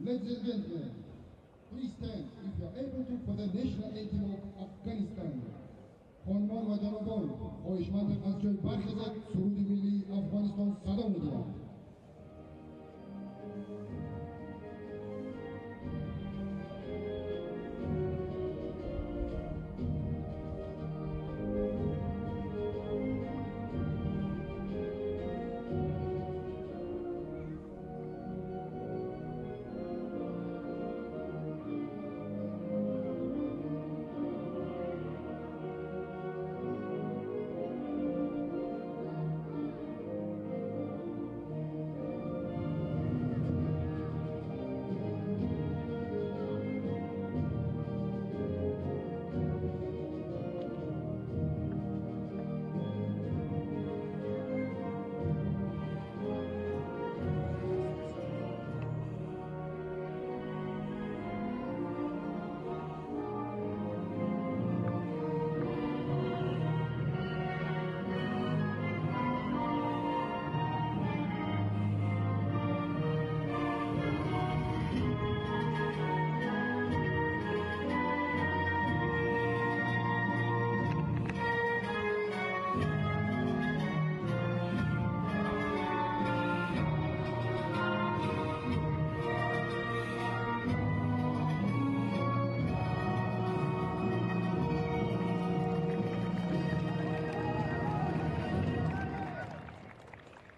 Ladies and gentlemen, please stand if you are able to for the national anthem of Afghanistan. خانمان و جنابان، خواهشمندم از جای برخیزد، سرود ملی افغانستان صدا می‌دهد.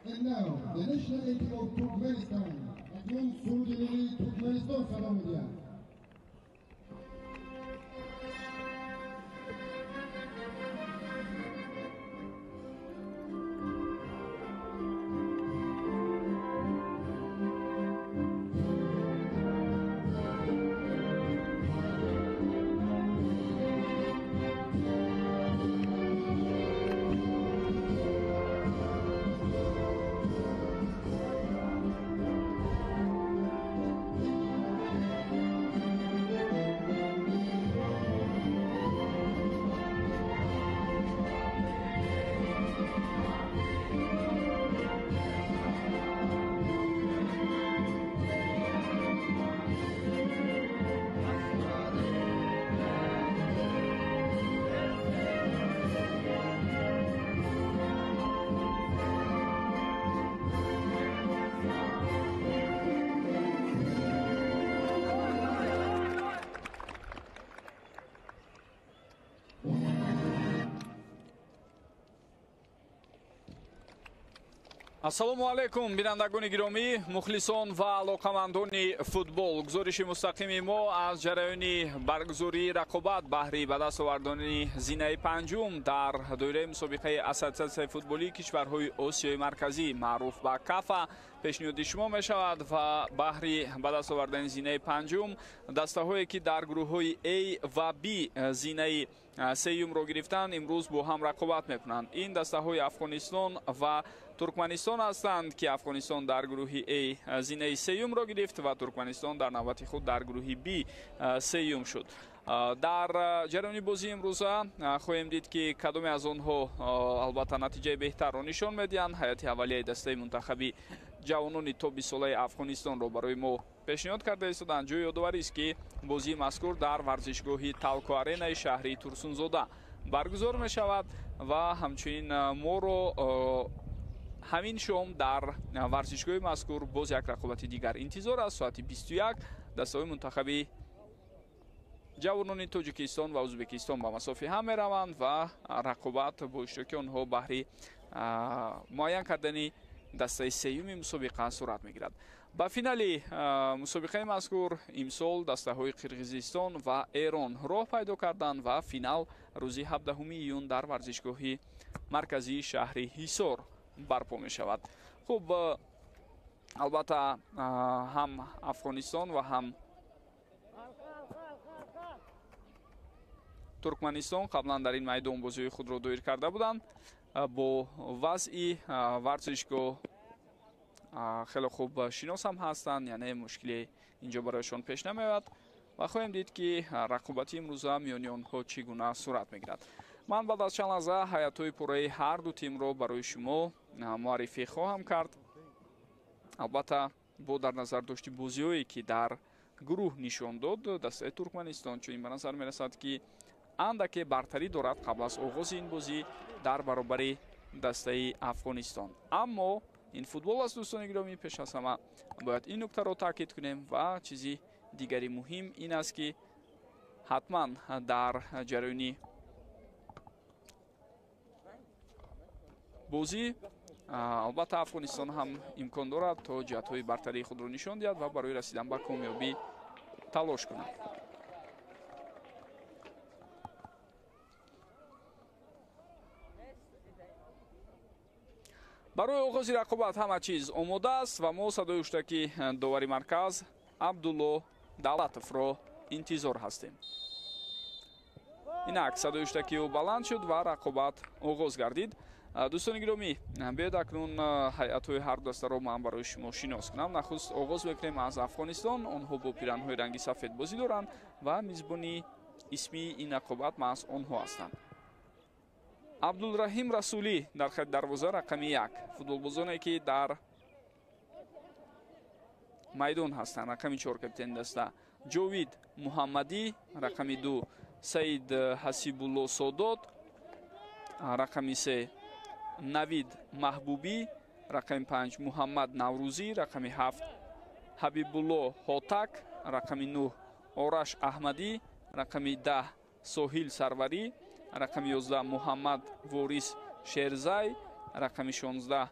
And now, the national anthem of Turkmenistan. اکنون سرود ملی ترکمنستان صدا می‌دهد. Ассалому алайкум, бинандагони гиромӣ, мухлисон ва алоқамандони футбол. Гузориши мустақими мо аз ҷараёни баргузории рақобат баҳри ба даст овардани зинаи панҷум дар доираи мусобиқаи Ассотсиатсияи футболии кишварҳои Осиёи Марказӣ маъруф ба КАФА пешниҳоди шумо мешавад ва баҳри ба даст овардани зинаи панҷум дастаҳое ки дар гурӯҳҳои А ва Б зинаи сеюмро гирифтанд, имрӯз бо ҳам рақобат мекунанд. Ин дастаҳои Афғонистон ва Туркманистон ҳастанд ки Афғонистон дар гурӯҳи А зинаи сеюмро гирифт ва Туркманистон дар навбати худ дар гурӯҳи Б сеюм шуд. Дар ҷараёни бозии имрӯза хоҳем дид ки кадоме аз онҳо албатта натиҷаи беҳтарро нишон медиҳанд. Ҳайати аввалияи дастаи мунтахаби ҷавонони то 20-солаи Афғонистонро барои мо пешниҳод карда истоданд. Ҷои ёдоварист ки бозии мазкур дар варзишгоҳи Талко Аренаи шаҳри Турсунзода баргузор мешавад ва ҳамчунин моро ҳамин шом дар варзишгоҳи мазкур боз як рақобати дигар интизор аст. Соати 21 дастаҳои мунтахаби ҷавонони Тоҷикистон ва Ӯзбекистон ба масофи ҳам мераванд ва рақобат бо иштироки онҳо баҳри муайян кардани дастаи сеюми мусобиқа сурат мегирад. Ба финали мусобиқаи мазкур имсол дастаҳои Қирғизистон ва Эрон роҳ пайдо карданд ва финал рӯзи 17 июн дар варзишгоҳи марказии шаҳри Ҳисор барпо мешавад. Хуб, албатта ҳам Афғонистон ва ҳам Туркманистон қаблан дар ин майдон бозиҳои худро доир карда буданд. Бо вазъи варзишгоҳ хеле хуб шинос ҳам ҳастанд, яъне мушкиле инҷо барояшон пеш намеояд ва хоҳем дид ки рақобати имрӯза миёни онҳо чӣ гуна сурат мегирад. Ман баъд аз чанд лаҳза ҳайатҳои пурраи ҳар ду тимро барои шумо муаррифӣ хоҳам кард. Албатта Бо дар назар дошти бозиҳое, ки дар гурӯҳ нишон дод, дастаи Туркманистон чунин ба назар мерасад, ки андаке бартарӣ дорад қабл аз оғози ин бозӣ дар баробари дастаи Афғонистон. Аммо ин футбол аст, дӯстони гиромӣ, пеш аз ҳама бояд ин нуктаро таъкид кунем ва чизи дигари муҳим ин аст, ки ҳатман дар ҷараёни бозӣ албатта Афғонистон ҳам имкон дорад то ҷиҳатҳои бартарии худро нишон диҳад ва барои расидан ба комёбӣ талош кунад. Барои оғози рақобат ҳама чиз омода аст ва мо садои ҳуштаки довари марказ Абдулло Давлатовро интизор ҳастем. Инак садои ҳуштаки ӯ баланд шуд ва рақобат оғоз гардид. Дӯстони гиромӣ, биёед акнун ҳайатҳои ҳар дастаро ман барои шумо шинос кунам. Нахуст оғоз мекунем аз Афғонистон. Онҳо бо пиранҳои ранги сафед бозӣ доранд ва мизбони исмии ин рақобат маҳз онҳо ҳастанд. Абдулраҳим Расулӣ дар хати дарвоза рақами 1, футболбозоне ки дар майдон ҳастанд, рақами 4 капитани даста Ҷовид Муҳаммадӣ, рақами 2 Саид Ҳасибулло Содот, рақами 3 Навид Маҳбубӣ, рақами 5 Муҳаммад Наврӯзӣ, рақами 7 Ҳабибулло Ҳотак, рақами 9 Ораш Аҳмадӣ, рақами 10 Соҳил Сарварӣ, рақами 11 Муҳаммад Ворис Шерзай, рақами 16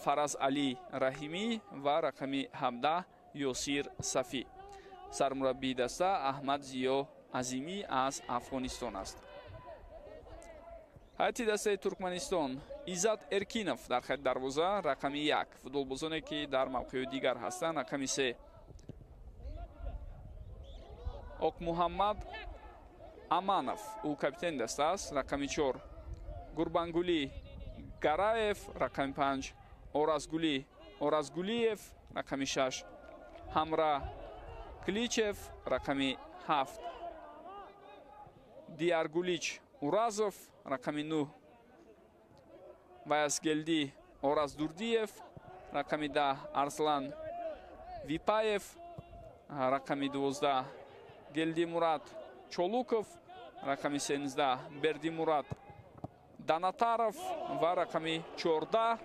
Фараз Алӣ Раҳимӣ ва рақами 17 Ёсир Сафӣ. Сармураббии даста Аҳмад Зиё Азимӣ аз Афғонистон аст. Ҳайати дастаи Туркманистон Иззат Эркинов дар хати дарвоза рақами 1, футболбозоне ки дар мавқеъҳои дигар ҳастанд, рақами 3 Оқмуҳаммад Аманов, ӯ капитани даста аст, рақами 4 Гурбангулӣ Гараев, рақами 5 Оразгулиев, рақами 6 Ҳамра Кличев, рақами 7 Дияргулич Уразов, рақами 9 Ваясгелди Ораздурдиев, рақами 10 Арслан Випаев, рақами 12 Гелдимурад Чолуков, рақами 13 Бердимурад Данатаров ва рақами 14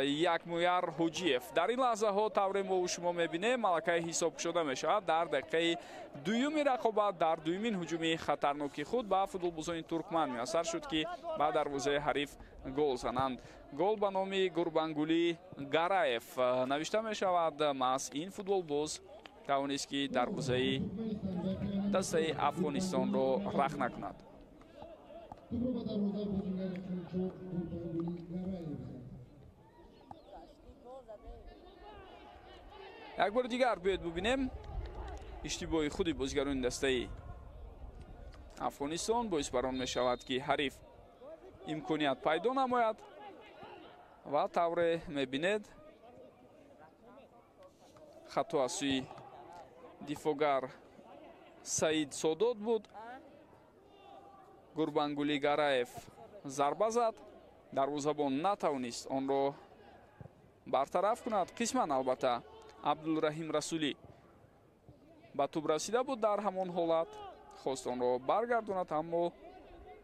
Якмуяр Ҳоҷиев. Дар ин лаҳзаҳо тавре мо шумо мебинем, малакаи ҳисоб кушода мешавад дар дақиқаи дуюми рақобат. Дар дуюмин ҳуҷуми хатарноки худ ба футболбозони туркман муяссар шуд, ки ба дарвозаи ҳариф гол зананд. Гол ба номи Гурбангулӣ Гараев навишта мешавад. Маҳз ин футболбоз тавонист, ки дарвозаи дастаи Афғонистонро рахна кунад. Як бори дигар биёед бубинем иштибоҳи худи бозигарони дастаи Афғонистон боис бар он мешавад, ки ҳариф имконият пайдо намояд ва тавре мебинед хато аз сӯи дифогар Саид Содот буд. Гурбангулӣ Гараев зарба зад, дарвозабон натавонист онро бартараф кунад. Қисман албатта Абдулраҳим Расулӣ ба тӯб расида буд дар ҳамон ҳолат, хост онро баргардонад, аммо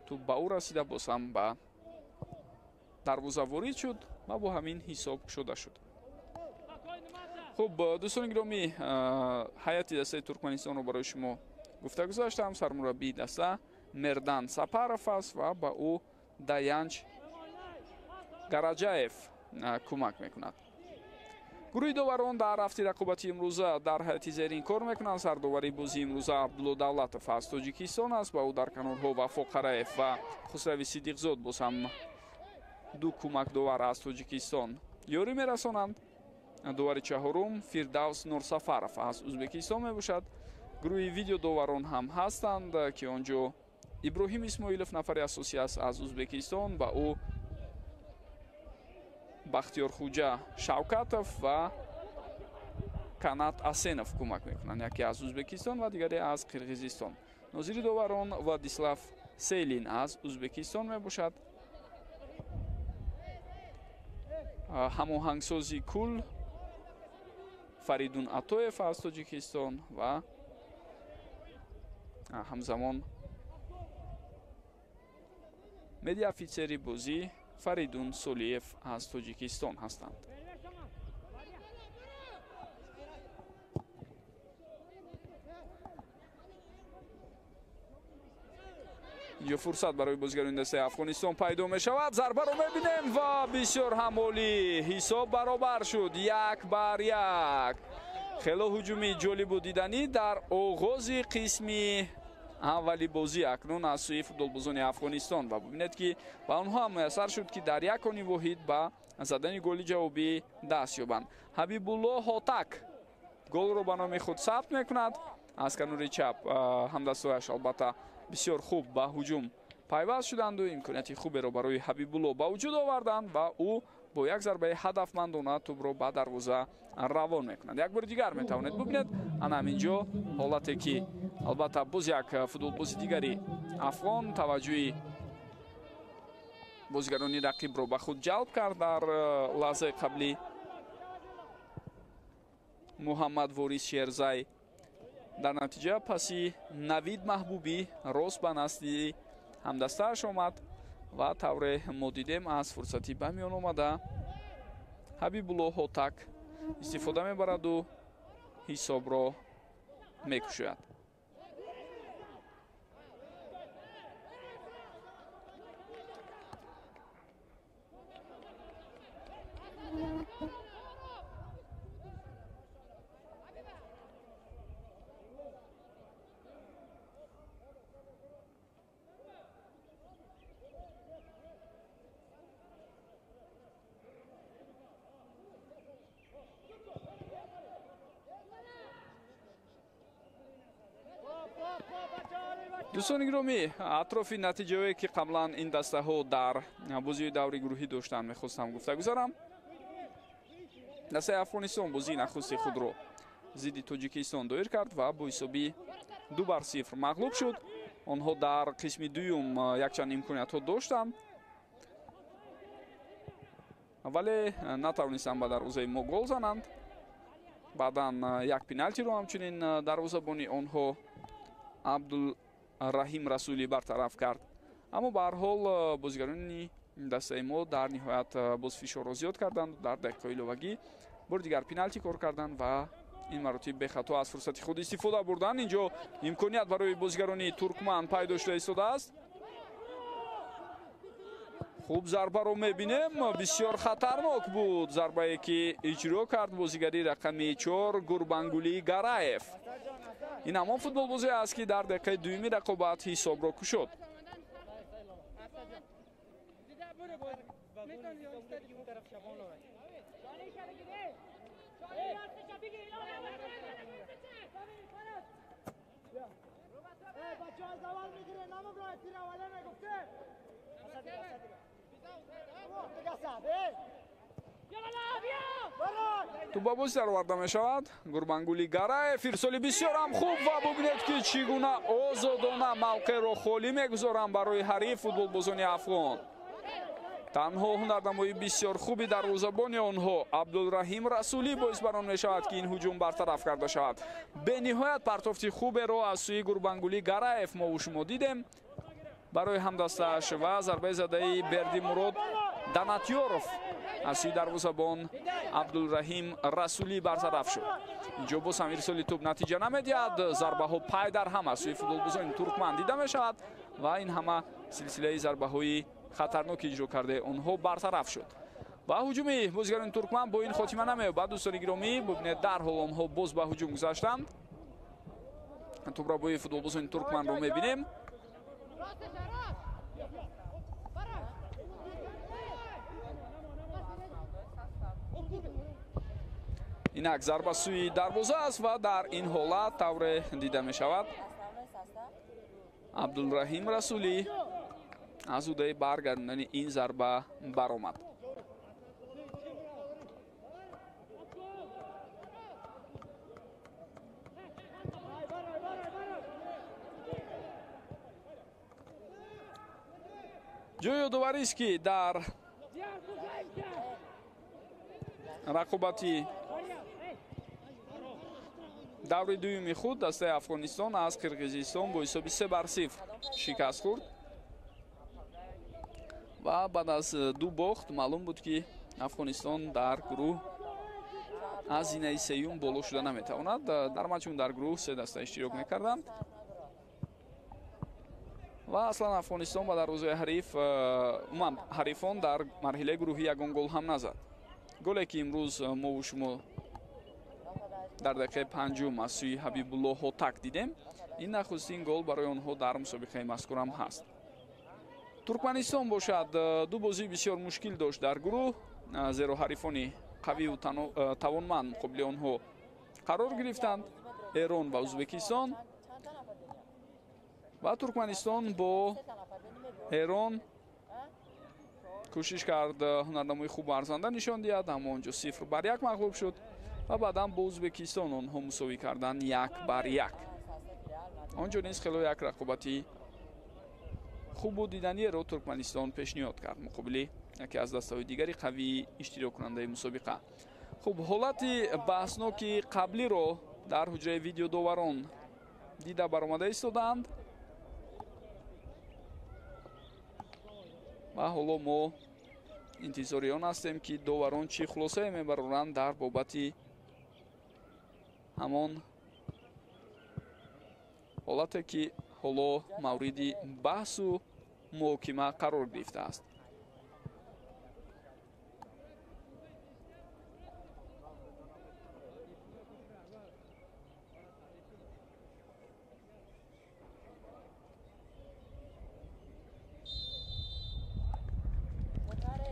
тӯб ба ӯ расида боз ҳам ба дарвоза ворид шуд ва бо ҳамин ҳисоб кушода шуд. Хуб, дӯстони гиромӣ, ҳайати дастаи Туркманистонро барои шумо гуфта гузаштам. Сармураббии даста Мердан Сапаров аст ва ба ӯ Даянч Гараҷаев кӯмак мекунад. Гурӯҳи доварон дар рафти рақобати имрӯза дар ҳайати зерин кор мекунанд. Сардовари бозии имрӯза Абдулло Давлатов аз Тоҷикистон аст. Ба ӯ дар канорҳо Вафо Қараев ва Хусрави Сидиқзод боз ҳам ду кӯмакдовар аз Тоҷикистон ёрӣ мерасонанд. Довари чаҳорум Фирдавс Нурсафаров аз Ӯзбекистон мебошад. Гурӯҳи видеодоварон ҳам ҳастанд, ки он ҷо Иброҳим Исмоилов нафари асосӣ аст аз Ӯзбекистон, ба ӯ Бахтиёр Хуҷа Шавкатов ва Канат Асенов кӯмак мекунанд, яке аз Ӯзбекистон ва дигаре аз Қирғизистон. Нозири доварон Владислав Селин аз Ӯзбекистон мебошад. Ҳамоҳангсози кул Фаридун Атоев аз Тоҷикистон ва ҳамзамон медиаофитсери бозӣ Фаридун Солиев аз Тоҷикистон ҳастанд. Инҷо фурсат барои бозигарони дастаи Афғонистон пайдо мешавад. Зарбаро мебинем ва бисёр ҳам олӣ. Ҳисоб баробар шуд, 1-1. Хело ҳуҷуми ҷолибу диданӣ дар оғози қисми аввали бозӣ акнун аз сӯи футболбозони Афғонистон ва бубинед, ки ба онҳо ҳам муяссар шуд, ки дар як они воҳид ба задани голи ҷавобӣ даст ёбанд. Ҳабибулло Ҳотак голро ба номи худ сабт мекунад. Аз канори чап ҳамдастҳояш албатта бисёр хуб ба ҳуҷум пайваст шуданду имконияти хуберо барои Ҳабибулло ба вуҷуд оварданд ва ӯ бо як зарбаи ҳадафмандона тӯбро ба дарвоза равон мекунад. Як бори дигар метавонед бубинед ана ҳаминҷо ҳолате, ки албатта боз як футболбози дигари афғон таваҷҷӯҳи бозигарони рақибро ба худ ҷалб кард. Дар лаҳзаи қаблӣ Муҳаммад Ворис Шерзай дар натиҷа паси Навид Маҳбубӣ рост ба насли ҳамдастааш омад ва тавре мо дидем аз фурсати ба миён омада Ҳабибулло Ҳотак истифода мебараду ҳисобро мекушояд. Дӯстони гиромӣ, атрофи натиҷаое, ки қаблан ин дастаҳо дар бозии даври гурӯҳӣ доштанд, мехостам гуфта гузарам. Дастаи Афғонистон бозии нахусти худро зидди Тоҷикистон доир кард ва бо ҳисоби 2-0 мағлуб шуд. Онҳо дар қисми дуюм якчанд имкониятҳо доштанд, вале натавонистанд ба дарвозаи мо гол зананд. Баъдан як пеналтиро ҳамчунин дарвозабони онҳо Абдулраҳим Расулӣ бартараф кард. Аммо ба ҳар ҳол бозигарони дастаи мо дар ниҳоят боз фишорро зиёд карданд, дар дақиқаҳои иловагӣ бори дигар пеналти кор карданд ва ин маротиб бехато аз фурсати худ истифода бурданд. Инҷо имконият барои бозигарони туркман пайдо шуда истодааст. Хуб зарбаро мебинем, бисёр хатарнок буд зарбае, ки иҷро кард бозигари рақами 4 Гурбангулӣ Гараев. Ин ҳамон футболбозе аст, ки дар дақиқаи дуюми рақобат ҳисобро кушод. Тӯба бозӣ дароварда мешавад. Гурбангулӣ Гараев ирсоли бисёр ҳам хуб ва бубинед, ки чӣ гуна озодона мавқеъро холӣ мегузоранд барои ҳариф футболбозони афғон. Танҳо ҳунарнамоии бисёр хуби дарвозабони онҳо Абдулраҳим Расулӣ боис бар он мешавад, ки ин ҳуҷум бартараф карда шавад. Бениҳоят партофти хуберо аз сӯи Гурбангулӣ Гараев мову шумо дидем барои ҳамдастааш ва зарбаи задаи Бердимурод Данатёров аз сӯи дарвозабон Абдулраҳим Расулӣ бартараф шуд. Инҷо боз ҳам ирсоли тӯб натиҷа намедиҳад. Зарбаҳо пай дар ҳам аз сӯи футболбозони туркман дида мешавад ва ин ҳама силсилаи зарбаҳои хатарноки иҷро кардаи онҳо бартараф шуд. Ва ҳуҷуми бозигарони туркман бо ин хотима намеёбад. Дӯстони гиромӣ, бубинед, дарҳол онҳо боз ба ҳуҷум гузаштанд. Тӯбрабои футболбозони туркманро мебинем. Инак зарба сӯи дарвоза аст ва дар ин ҳолат тавре дида мешавад Абдулраҳим Расулӣ аз ӯдаи баргардондани ин зарба баромад. Ҷои ёдоварист, ки дар рақобати Даври дуюми худ дастаи Афғонистон аз Қирғизистон бо ҳисоби 3-0 шикаст хӯрд ва баъд аз ду бохт маълум буд, ки Афғонистон дар гурӯҳ аз зинаи сеюм боло шуда наметавонад. Дар маҷмӯъ дар гурӯҳ се даста иштирок мекарданд ва аслан Афғонистон ба дарвозаи ҳариф, умуман ҳарифон дар марҳилаи гурӯҳӣ ягон гол ҳам назад. Голе ки имрӯз мову шумо дар дақиқаи панҷум аз сӯи Ҳабибулло Ҳотак дидем, ин нахустин гол барои онҳо дар мусобиқаи мазкурам ҳаст. Туркманистон бошад, ду бозии бисёр мушкил дошт дар гурӯҳ, зеро ҳарифони қавию тавонманд муқобили онҳо қарор гирифтанд: Эрон ва Ӯзбекистон. Ва Туркманистон бо Эрон кӯшиш кард ҳунарнамои хубу арзанда нишон диҳад, аммо онҷо 0-1 мағлуб шуд ва баъдан бо Ӯзбекистон онҳо мусовӣ карданд 1-1. Он ҷо низ хело як рақобати хубу диданиеро Туркманистон пешниҳод кард муқобили яке аз дастаҳои дигари қавии иштироккунандаи мусобиқа. Хуб, ҳолати баҳсноки қаблиро дар ҳуҷраи видеодоварон дида баромада истодаанд ва ҳоло мо интизори он ҳастем, ки доварон чӣ хулосае мебароранд дар бобати ҳамон ҳолате, ки ҳоло мавриди баҳсу муҳокима қарор гирифтааст.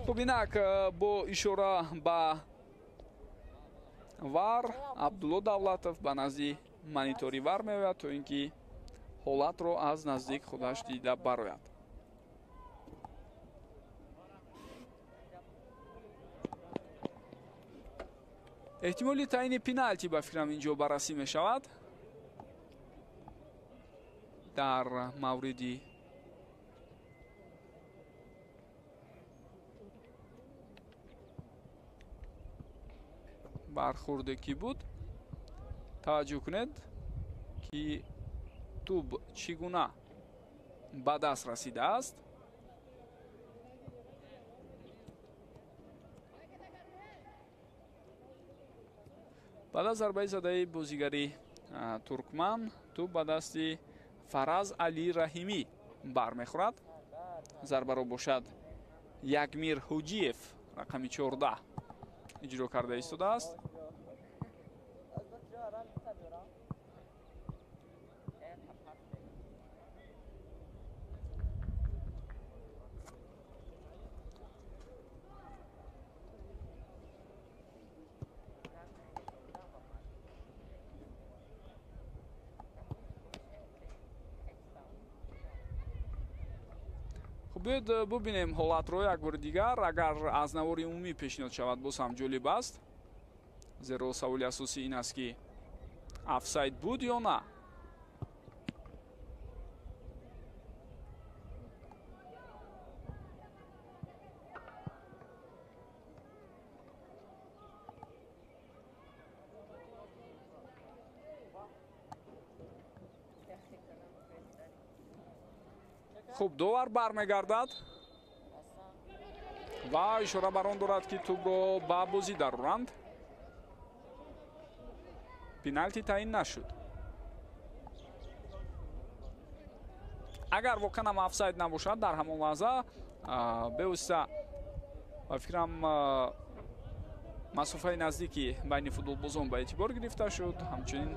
Хуб, инак бо ишора ба ВАР Абдулло Давлатов ба назди монитори ВАР меояд, то ин ки ҳолатро аз наздик худаш дида барояд. Эҳтимоли таъини пеналти ба фикрам инҷо баррасӣ мешавад дар мавриди бархурде ки буд. Таваҷҷӯҳ кунед, ки тӯб чӣ гуна ба даст расидааст. Баъд аз зарбаи задаи бозигари туркман тӯб ба дасти Фараз Али Раҳимӣ бармехӯрад. Зарбаро бошад Якмир Ҳуҷиев рақами 14 иҷро карда истодааст. Биёед бубинем ҳолатро як бори дигар. Агар аз навори умумӣ пешниҳод шавад, боз ҳам ҷолиб аст, зеро саволи асосӣ ин аст, ки офсайд буд ё на. Хуб, довар бармегардад ва ишора бар он дорад, ки тӯбро ба бозӣ дароранд. Пеналти таъин нашуд. Агар воқеан ҳам офсайд набошад, дар ҳамон лаҳза бевосита ба фикрам масофаи наздики байни футболбозон ба эътибор гирифта шуд. Ҳамчунин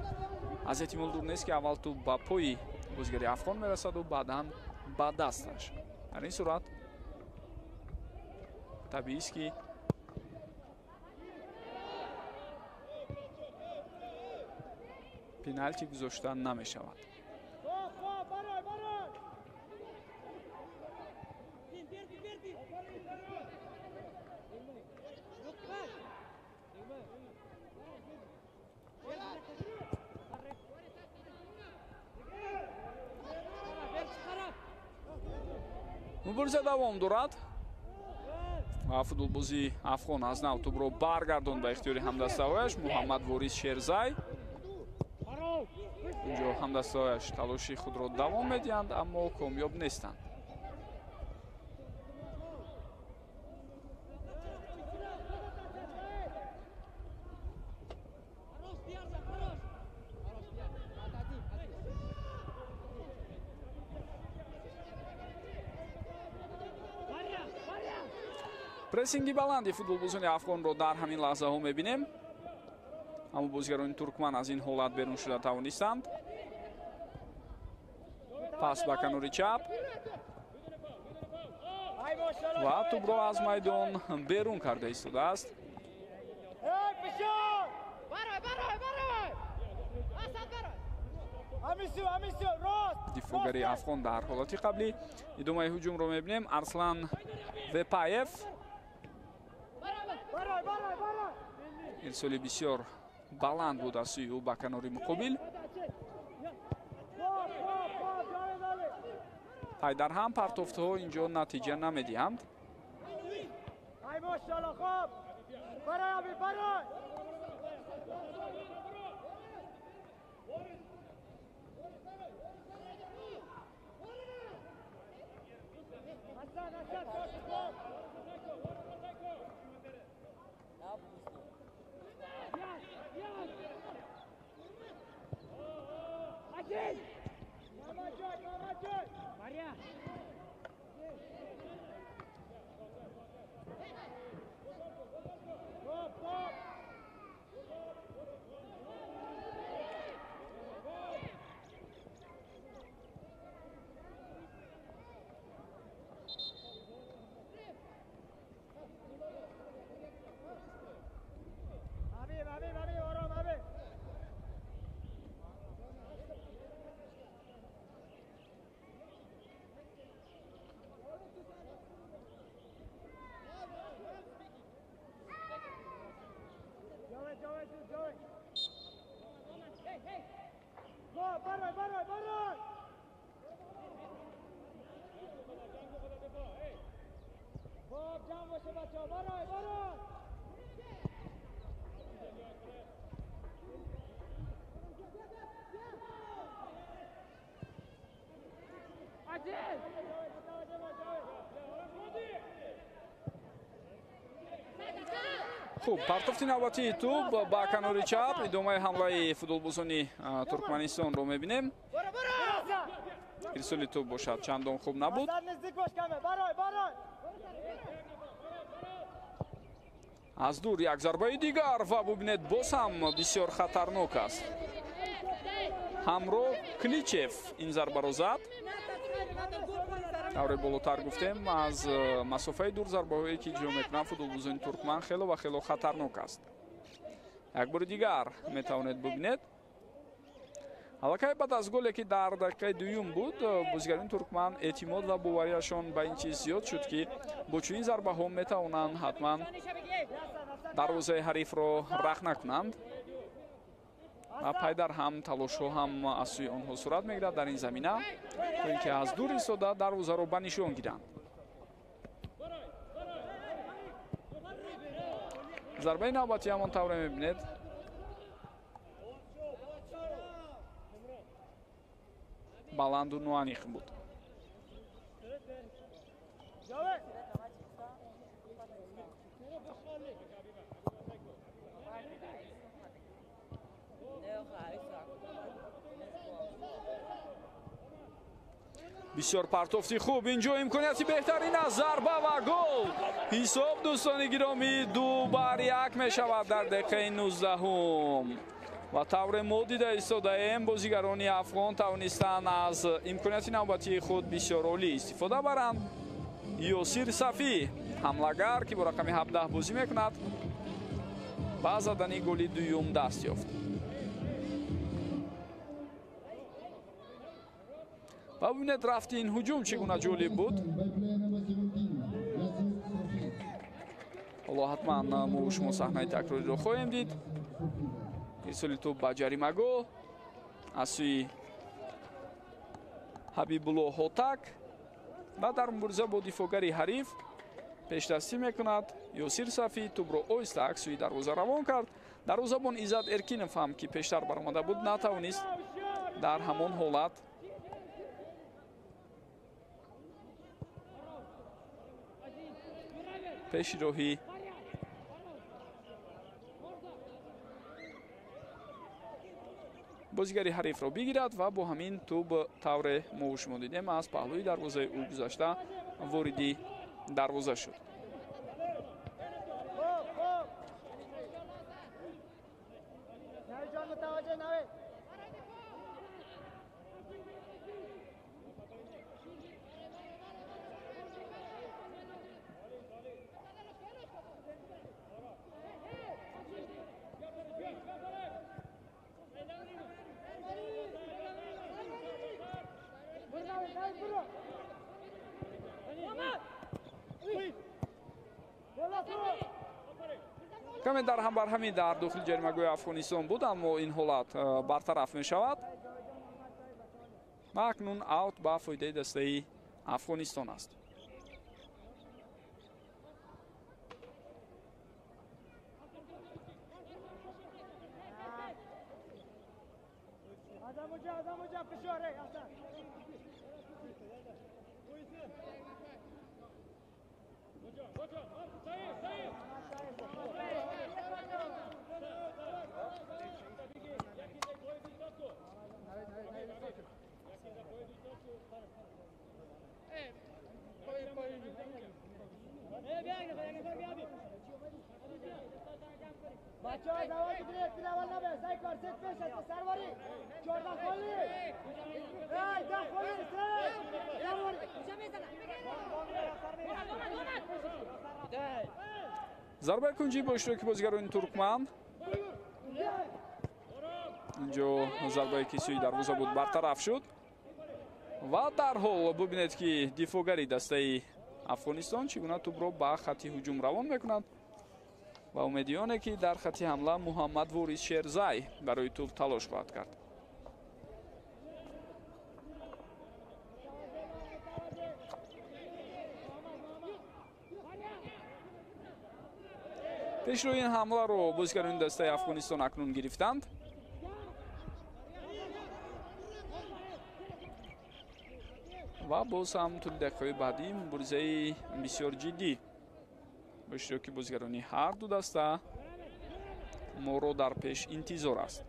аз эҳтимол дур нест, ки аввал тӯб ба пои бозигари афғон мерасаду баъдан ба дасташ. Дар ин сурат табиист, ки пеналти гузошта намешавад. Мубориза давом дорад ва футболбози афғон аз нав тӯбро баргардонд ба ихтиёри ҳамдастаҳояш. Муҳаммад Ворис Шерзай. Инҷо ҳамдастҳояш талоши худро давом медиҳанд, аммо комёб нестанд. Прессинги баланди футболбозони афғонро дар ҳамин лаҳзаҳо мебинем. Аммо бозигарони туркман аз ин ҳолат берун шуда тавонистанд. Пас ба канори чап ва тӯбро аз майдон берун карда истодааст. Дифоъгари афғон дар ҳолати қаблӣ. Идомаи ҳуҷумро мебинем. Арслан Вепаев ирсоли бисёр баланд буд аз сӯи ӯ ба канори муқобил. Пайдарҳам партофтҳо инҷо натиҷа намедиҳанд. Хуб, партофти навбатии тӯб ба канори чап. Идомаи ҳамлаи футболбозони Туркманистонро мебинем. Ирсоли тӯб бошад чандон хуб набуд. Аз дур як зарбаи дигар ва бубинед, боз ҳам бисёр хатарнок аст. Ҳамроҳ Кличев ин зарбаро зад. Тавре болотар гуфтем, аз масофаи дур зарбаҳое ки иҷро мекунанд футболбозони туркман хело ва хело хатарнок аст. Як бори дигар метавонед бубинед. Аллакай баъд аз голе ки дар дақиқаи дуюм буд, бозигарони туркман эътимод ва боварияшон ба ин чиз зиёд шуд, ки бо чунин зарбаҳо метавонанд ҳатман дарвозаи ҳарифро рахна кунанд. Ва пайдар ҳам талошҳо ҳам аз сӯи онҳо сурат мегирад дар ин замина, то ин ки аз дур истода дарвозаро ба нишон гиранд. Зарбаи навбатӣ ҳамон тавре мебинед. Баланду ноаниқ буд. Бисёр партофти хуб, инҷо имконияти беҳтарин аст, зарба ва гол. Ҳисоб, дӯстони гиромӣ, 2-1 мешавад дар дақиқаи 19-ум. Ва тавре мо дида истодаем, бозигарони афғон тавонистанд аз имконияти навбатии худ бисёр олӣ истифода баранд. Ёсир Сафӣ, ҳамлагар, ки бо рақами 17 бозӣ мекунад, ба задани голи дуюм даст ёфт. Ва бубинед рафти ин ҳуҷум чӣ гуна ҷолиб буд. Ҳоло ҳатман мо шумо саҳнаи такрориро хоҳем дид. Ирсоли тӯб ба ҷаримагоҳ аз сӯи Ҳабибулло Ҳотак ва дар мубориза бо дифоъгари ҳариф пешдастӣ мекунад Ёсир Сафӣ тӯбро оҳиста акс сӯи дарвоза равон кард. Дарвозабон Иззат Эркинов ҳам, ки пештар баромада буд, натавонист дар ҳамон ҳолат пеши роҳи бозигари ҳарифро бигирад ва бо ҳамин тӯб тавре мо шумо дидем аз паҳлӯи дарвозаи ӯ гузашта вориди дарвоза шуд. Каме дар ҳам барҳамӣ дар дохили ҷаримагоҳи Афғонистон буд, аммо ин ҳолат бартараф мешавад ва акнун аут ба фоидаи дастаи Афғонистон аст. Зарбаи кунҷӣ бо иштироки бозигарони туркман. Инҷо зарбае ки сӯи дарвоза буд бартараф шуд ва дарҳол бубинед, ки дифоъгари дастаи Афғонистон чӣ гуна тӯбро ба хатти ҳуҷум равон мекунад ва умедиёне, ки дар хатти ҳамла Муҳаммад Ворис Шерзай барои тӯб талош хоҳад кард. Пешрӯи ин ҳамларо бозигарони дастаи Афғонистон акнун гирифтанд. Ва боз ҳам тӯли дақиқаҳои баъдӣ муборизаи бисёр ҷиддӣ бо иштироки бозигарони ҳар ду даста моро дар пеш интизор аст.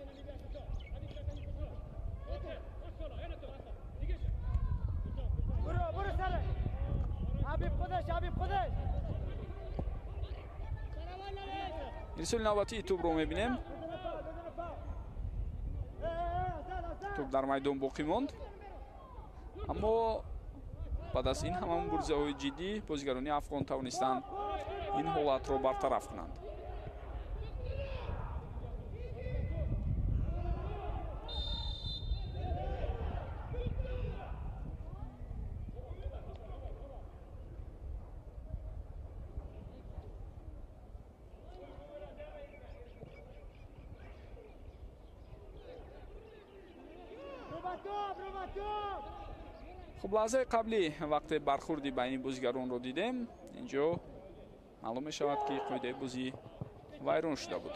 Ирсоли навбатии тӯбро мебинем. Тӯб дар майдон боқӣ монд, аммо баъд аз ин ҳама муборизаҳои ҷиддӣ бозигарони афғон тавонистанд ин ҳолатро бартараф кунанд. Хуб, лаҳзаи қаблӣ вақте бархурди байни бозигаронро дидем, инҷо маълум мешавад, ки қоидаи бозӣ вайрон шуда буд.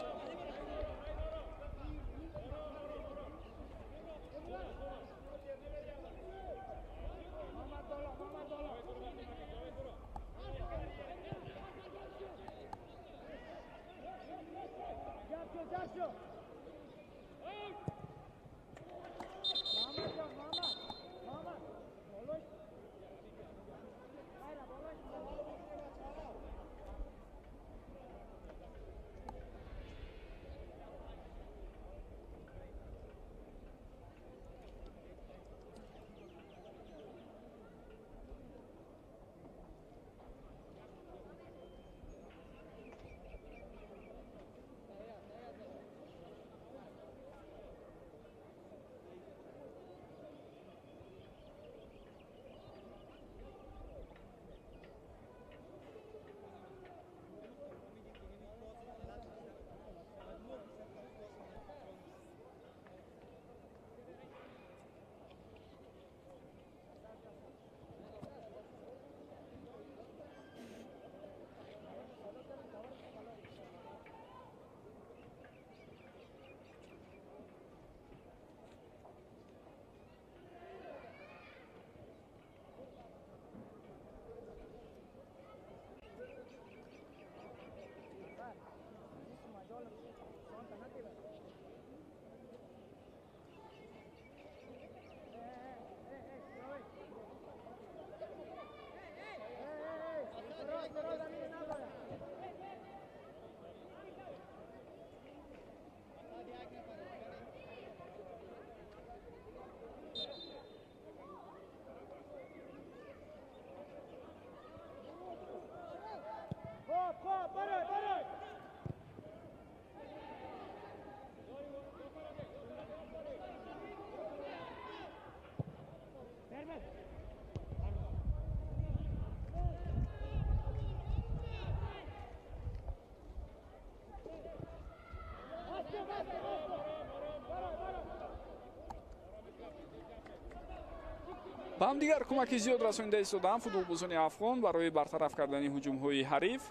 Ба ҳамдигар кӯмаки зиёд расонида истодаанд футболбозони афғон барои бартараф кардани ҳуҷумҳои ҳариф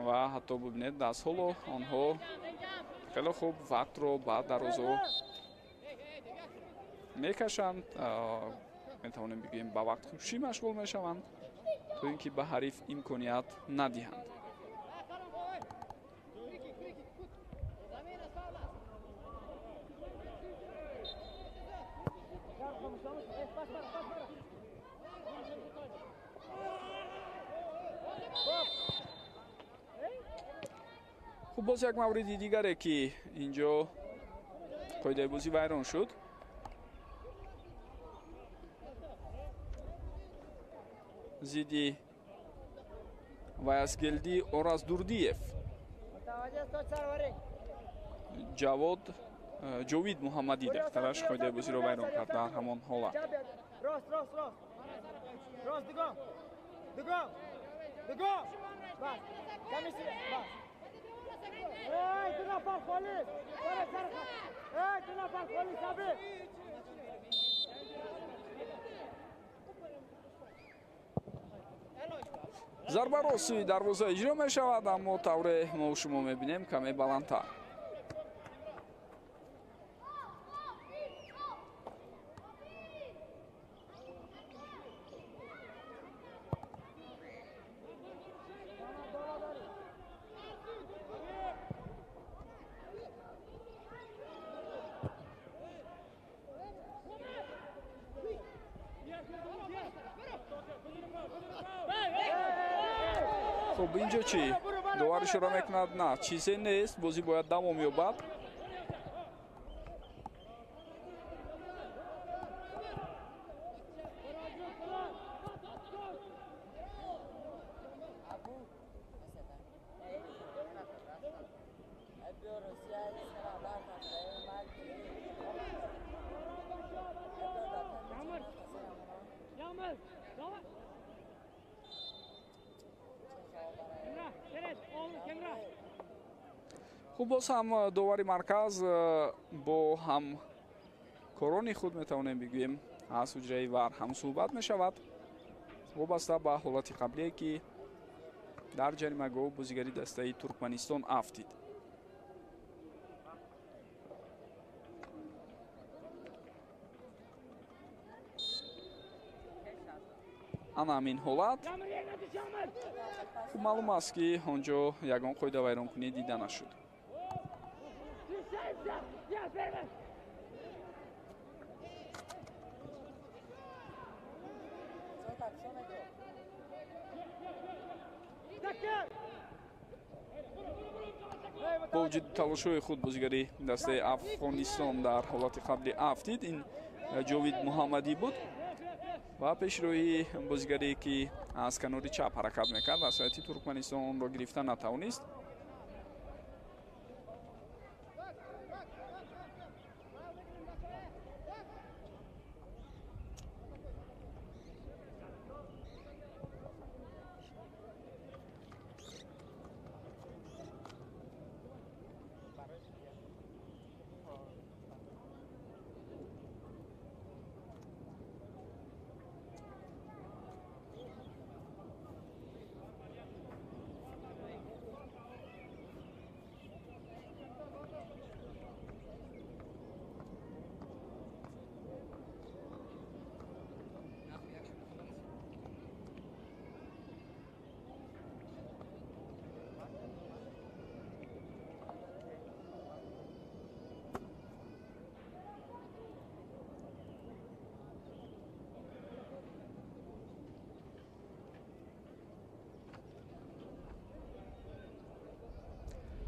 ва ҳатто бибинед, даст ҳоло онҳо хеле хуб вақтро ба дарозо мекашанд, метавонем бигӯем ба вақткушӣ машғул мешаванд, то ин ки ба ҳариф имконият надиҳанд. Хуб, боз як мавриди дигаре ки инҷо қоидаи бозӣ вайрон шуд. Зидди Ваясгелди Ораздурдиев Ҷавод Ҷовид Муҳаммадӣ дақтараш қоидаи бозиро вайрон кард дар ҳамон ҳолат. Зарба рост сӯи дарвоза иҷро мешавад, аммо тавре мо шумо мебинем каме баландтар. Хуб, инҷо чӣ? Довар ишора мекунад, на, чизе нест, бозӣ бояд давом ёбад. Хуб, боз ҳам довари марказ бо ҳамкорони худ метавонем бигӯем аз ҳуҷраи ВАР ҳам суҳбат мешавад, вобаста ба ҳолати қаблие ки дар ҷаримагоҳ бозигари дастаи Туркманистон афтид. Ана ҳамин ҳолат. Хуб, маълум аст ки он ҷо ягон қоидавайронкунӣ дида нашуд. Бо вуҷуди талошҳои худ бозигари дастаи Афғонистон дар ҳолати қабли афтид. Ин Ҷовид Муҳаммадӣ буд ва пешроҳии бозигаре ки аз канори чап ҳаракат мекард аз ҳайати Туркманистон онро гирифта натавонист.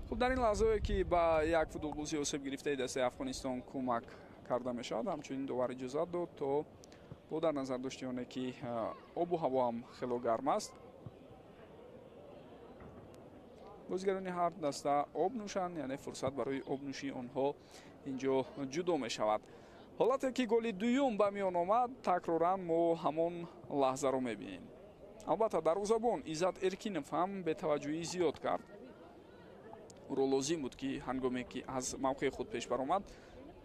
Хуб, дар ин лаҳзае ки ба як футболбози осеб гирифтаи дастаи Афғонистон кӯмак карда мешавад, ҳамчунин довар иҷозат дод то бо дар назар дошти оне ки обу ҳаво ҳам хело гарм аст, бозигарони ҳар даста об нӯшанд, яъне фурсат барои обнӯшии онҳо инҷо ҷудо мешавад. Ҳолате ки голи дуюм ба миён омад, такроран мо ҳамон лаҳзаро мебинем. Албатта, дарвозабон Иззат Эркинов ҳам бетаваҷҷӯҳӣ зиёд кард. Ӯро лозим буд ки ҳангоме ки аз мавқеи худ пеш баромад,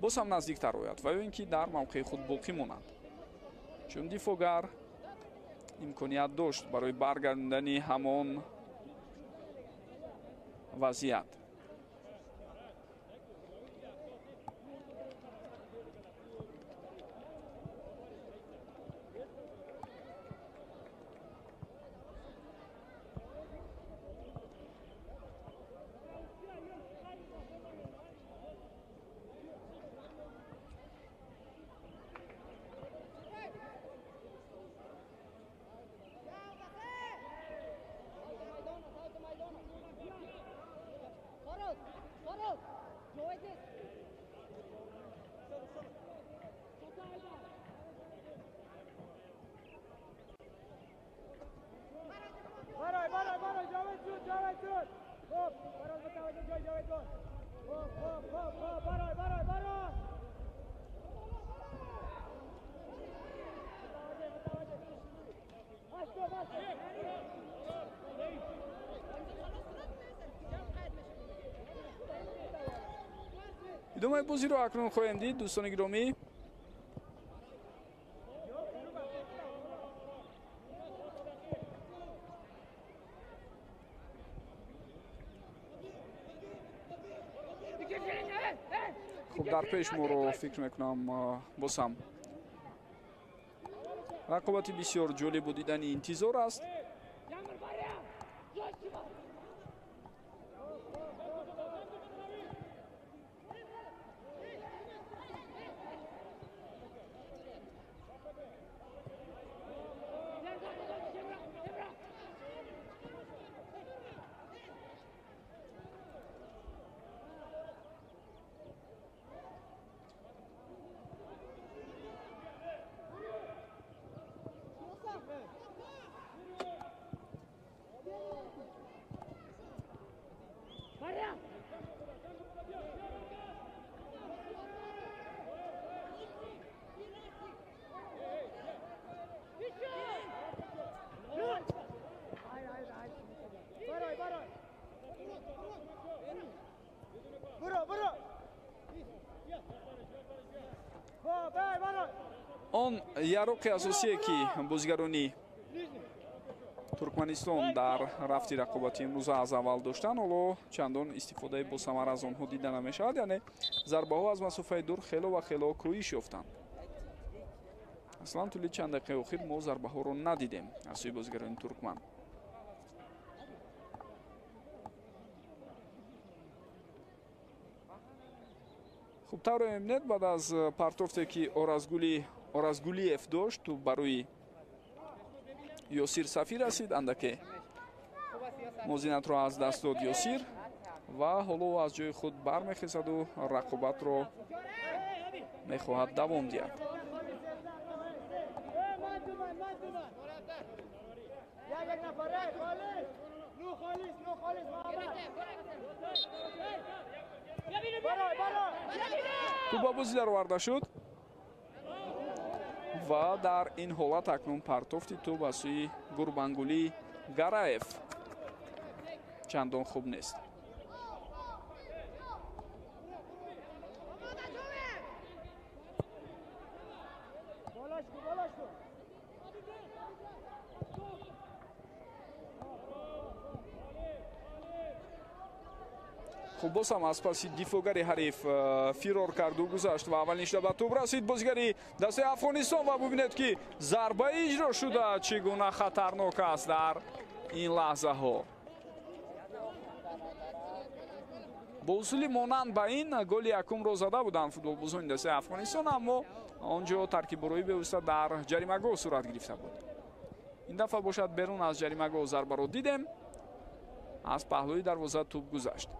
боз ҳам наздиктар ояд ва ё ин ки дар мавқеи худ боқӣ монад. Чун дифоъгар имконият дошт барои баргардондани ҳамон вазъият. Идомаи бозиро акнун хоҳем дид, дӯстони гиромӣ. Хуб, дар пеш моро фикр мекунам боз ҳам рақобати бисёр ҷолибу дидани интизор аст. Он яроқи асосие, ки бозигарони Туркманистон дар рафти рақобати имрӯза аз аввал доштанд, ҳоло чандон истифодаи босамар аз онҳо дида намешавад, яъне зарбаҳо аз масофаи дур хело ва хело коҳиш ёфтанд. Аслан тӯли чанд дақиқаи охир мо зарбаҳоро надидем аз сӯи бозигарони туркман. Хуб, тавре мебинед, баъд аз партофте, ки Оразгулиев дошт, тӯб барои Ёсир Сафӣ расид, андаке мувозинатро аз даст дод Ёсир ва ҳоло ӯ аз ҷои худ бармехезаду рақобатро мехоҳад давом диҳад. Тӯб ба бозӣ дароварда шуд ва дар ин ҳолат акнун партофти тӯб аз сӯи Гурбангулӣ Гараев чандон хуб нест. Хуб, боз ҳам аз паси дифоъгари ҳариф фирор карду гузашт ва аввалин шуда ба тӯб расид бозигари дастаи Афғонистон ва бубинед, ки зарбаи иҷро шуда чӣ гуна хатарнок аст дар ин лаҳзаҳо. Бо усули монанд ба ин голи якумро зада буданд футболбозони дастаи Афғонистон, аммо он ҷо таркиббороӣ бевосита дар ҷаримагоҳ сурат гирифта буд. Ин дафъа бошад берун аз ҷаримагоҳ зарбаро дидем, аз паҳлӯи дарвоза тӯб гузашт.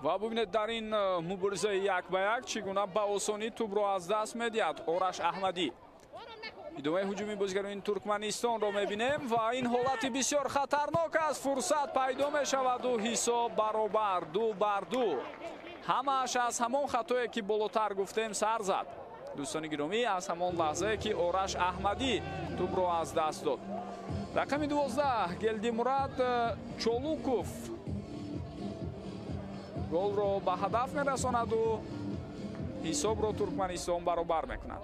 Ва бубинед, дар ин муборизаи як ба як чӣ гуна ба осонӣ тӯбро аз даст медиҳад Ораш Аҳмадӣ. Идомаи ҳуҷуми бозигарони Туркманистонро мебинем ва ин ҳолати бисёр хатарнок аст. Фурсат пайдо мешаваду ҳисоб баробар 2-2. Ҳамааш аз ҳамон хатое, ки болотар гуфтем, сар зад. Дӯстони гиромӣ, аз ҳамон лаҳзае, ки Ораш Аҳмадӣ тӯбро аз даст дод. Рақами 12 Гелдимурад Чолуков голро ба ҳадаф мерасонаду ҳисобро Туркманистон баробар мекунад.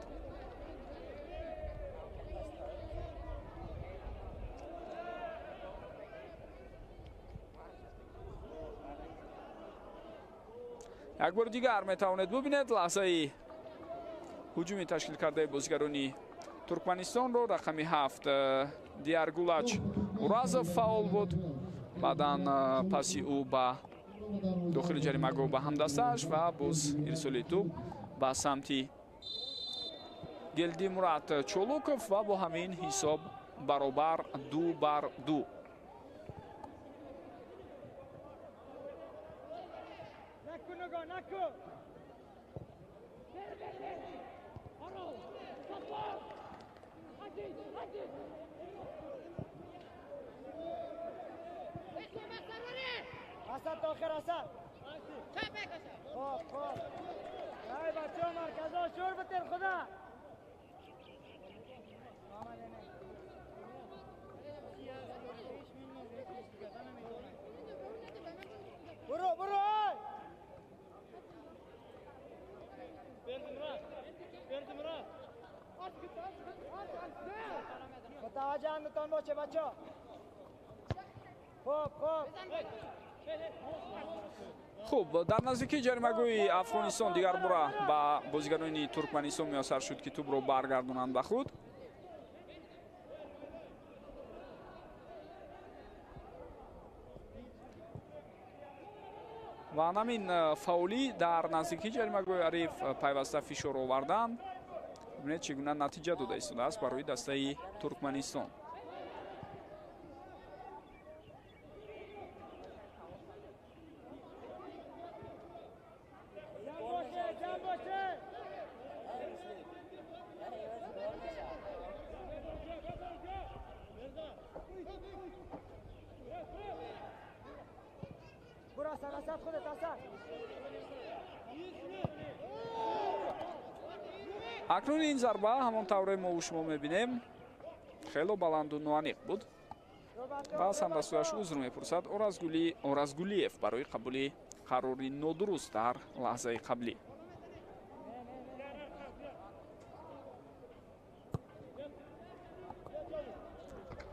Як бори дигар метавонед бубинед лаҳзаи ҳуҷуми ташкил кардаи бозигарони Туркманистонро. Рақами 7 Диаргулач Уразов фаъол буд. Баъдан паси ӯ ба дохили ҷаримагоҳ ба ҳамдастааш ва боз ирсоли тӯб ба самти Гелдимурад Чолуков ва бо ҳамин ҳисоб баробар 2-2. اسد آخر اسد. خب خب. ای بچه‌ها مرکزها شور بتین خدا. برو برو. متوجه اندتان باشه بچه‌ها. خب خب. Хуб, дар наздикии ҷаримагоҳи Афғонистон дигар бора ба бозигарони Туркманистон муяссар шуд, ки тӯбро баргардонанд ба худ. Ва ҳамин фаъолӣ дар наздикии ҷаримагоҳи ҳариф пайваста фишор овардан, бибинед, чӣ гуна натиҷа дода истодааст барои дастаи Туркманистон. Акнун ин зарба ҳамон тавре мо шумо мебинем хело баланду ноаниқ буд ва аз ҳамдастуяш узр мепурсад Оразгулиев барои қабули қарори нодуруст дар лаҳзаи қаблӣ.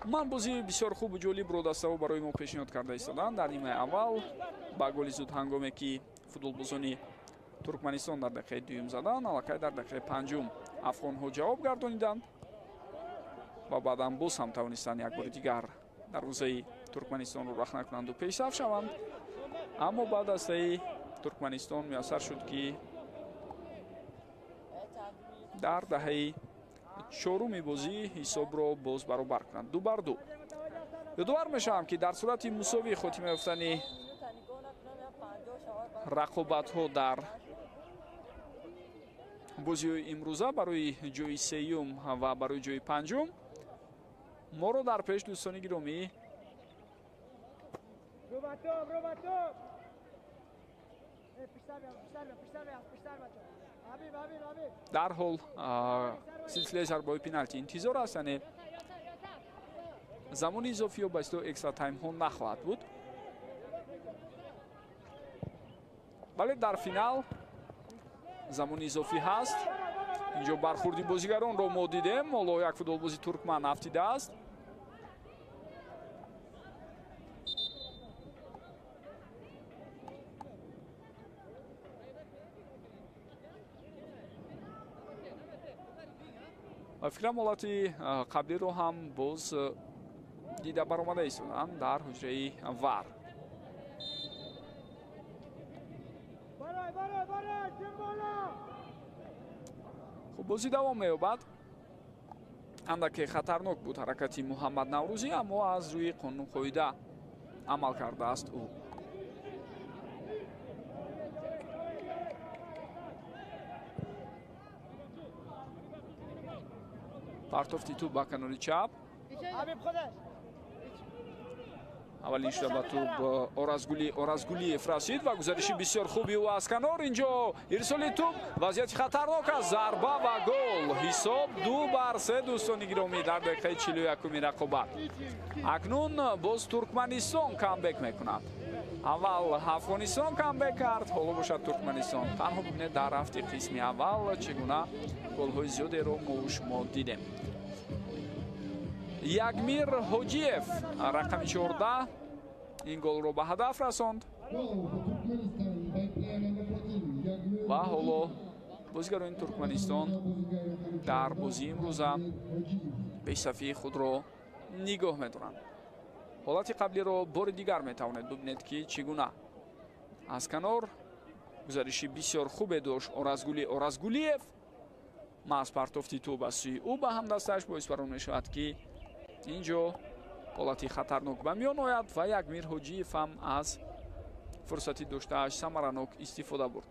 Ман бозии бисёр хубу ҷолибро дастаҳо барои мо пешниҳод карда истоданд. Дар нимаи аввал ба голи зуд ҳангоме, ки футболбозони Туркманистон дар дақиқаи дуюм заданд, аллакай дар дақиқаи панҷум афғонҳо ҷавоб гардониданд ва баъдан боз ҳам тавонистанд як бори дигар дарвозаи Туркманистонро рахна кунанду пешсаф шаванд. Аммо ба дастаи Туркманистон муяссар шуд, ки дар даҳаи чоруми бозӣ ҳисобро боз баробар кунанд 2-2. Ёдовар мешавам, ки дар сурати мусовӣ хотима ёфтани рақобатҳо дар бозиҳои имрӯза барои ҷои сеюм ва барои ҷои панҷум моро дар пеш, дӯстони гиромӣ, дарҳол силсилаи зарбаҳои пеналти интизор аст, яъне замони изофӣ ё ба истилоҳ экстра таймҳо нахоҳад буд. Вале дар финал замони изофӣ ҳаст. Инҷо бархурди бозигаронро мо дидем. Ҳоло як футболбози туркман афтидааст. Ва фикрам ҳолати қаблиро ҳам боз дида баромада истоданд дар ҳуҷраи вар. Хуб, бозӣ давом меёбад. Андаке хатарнок буд ҳаракати Муҳаммад Наврӯзӣ, аммо аз рӯи қонуну қоида амал кардааст ӯ. Партофти тӯб ба канори чап. Аввалин шуда ба тӯб Оразгулиев расид ва гузариши бисёр хуби ӯ аз канор. Инҷо ирсоли тӯб, вазъияти хатарнок аст, зарба ва гол. Ҳисоб 2-3 дӯстони гиромӣ дар дақиқаи 41-уми рақобат. Акнун боз Туркманистон камбек мекунад. Аввал Афғонистон камбек кард, ҳоло бошад Туркманистон. Танҳо бибинед дар рафти қисми аввал чӣ гуна голҳои зиёдеро мо шумо дидем. Ягмир Ҳоҷиев рақами 14 ин голро ба ҳадаф расонд ва ҳоло бозигарони Туркманистон дар бозии имрӯза пешсафии худро нигоҳ медоранд. Ҳолати қаблиро бори дигар метавонед бибинед, ки чӣ гуна аз канор гузариши бисёр хубе дошт Оразгулиев. Маҳз партофти тӯб аз сӯи ӯ ба ҳамдастааш боис барон мешавад, ки инҷо ҳолати хатарнок ба миён ояд ва Ягмир Ҳоҷиев ҳам аз фурсати доштааш самаранок истифода бурд.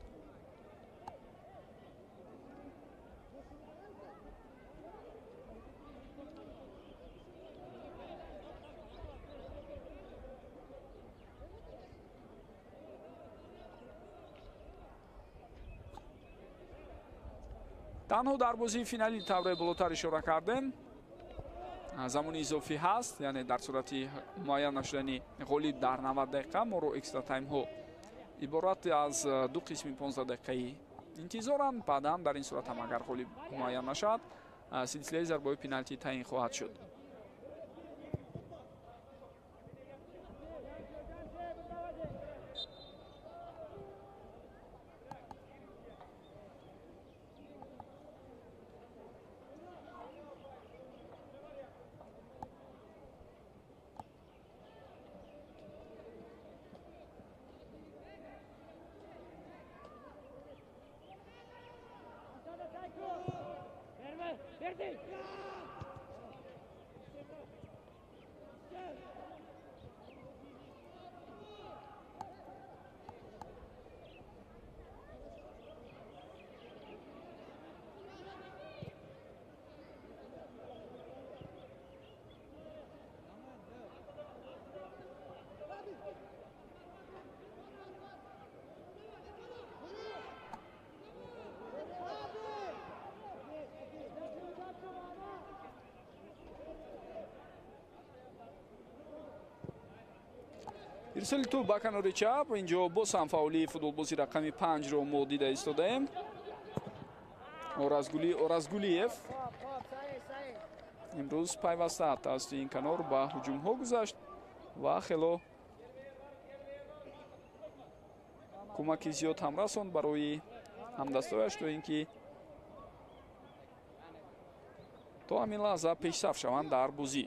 Танҳо дар бозии финали тавре болотар ишора кардем, замони изофӣ ҳаст, яъне дар сурати муайян нашудани ғолиб дар 90 дақиқа моро экстра таймҳо иборат аз ду қисми 15 дақиқаи интизоранд. Баъдан дар ин сурат ҳам агар ғолиб муайян нашавад, силсилаи зарбаҳои пеналти таъин хоҳад шуд. Ирсоли тӯб ба канори чап. Инҷо боз ҳам фаъолии футболбози рақами 5-ро мо дида истодаем. Оразгулиев имрӯз пайваста тавассути ин канор ба ҳуҷумҳо гузашт ва хело кӯмаки зиёд ҳам расонд барои ҳамдастояш, то ин ки то ҳамин лаҳза пешсаф шаванд дар бозӣ.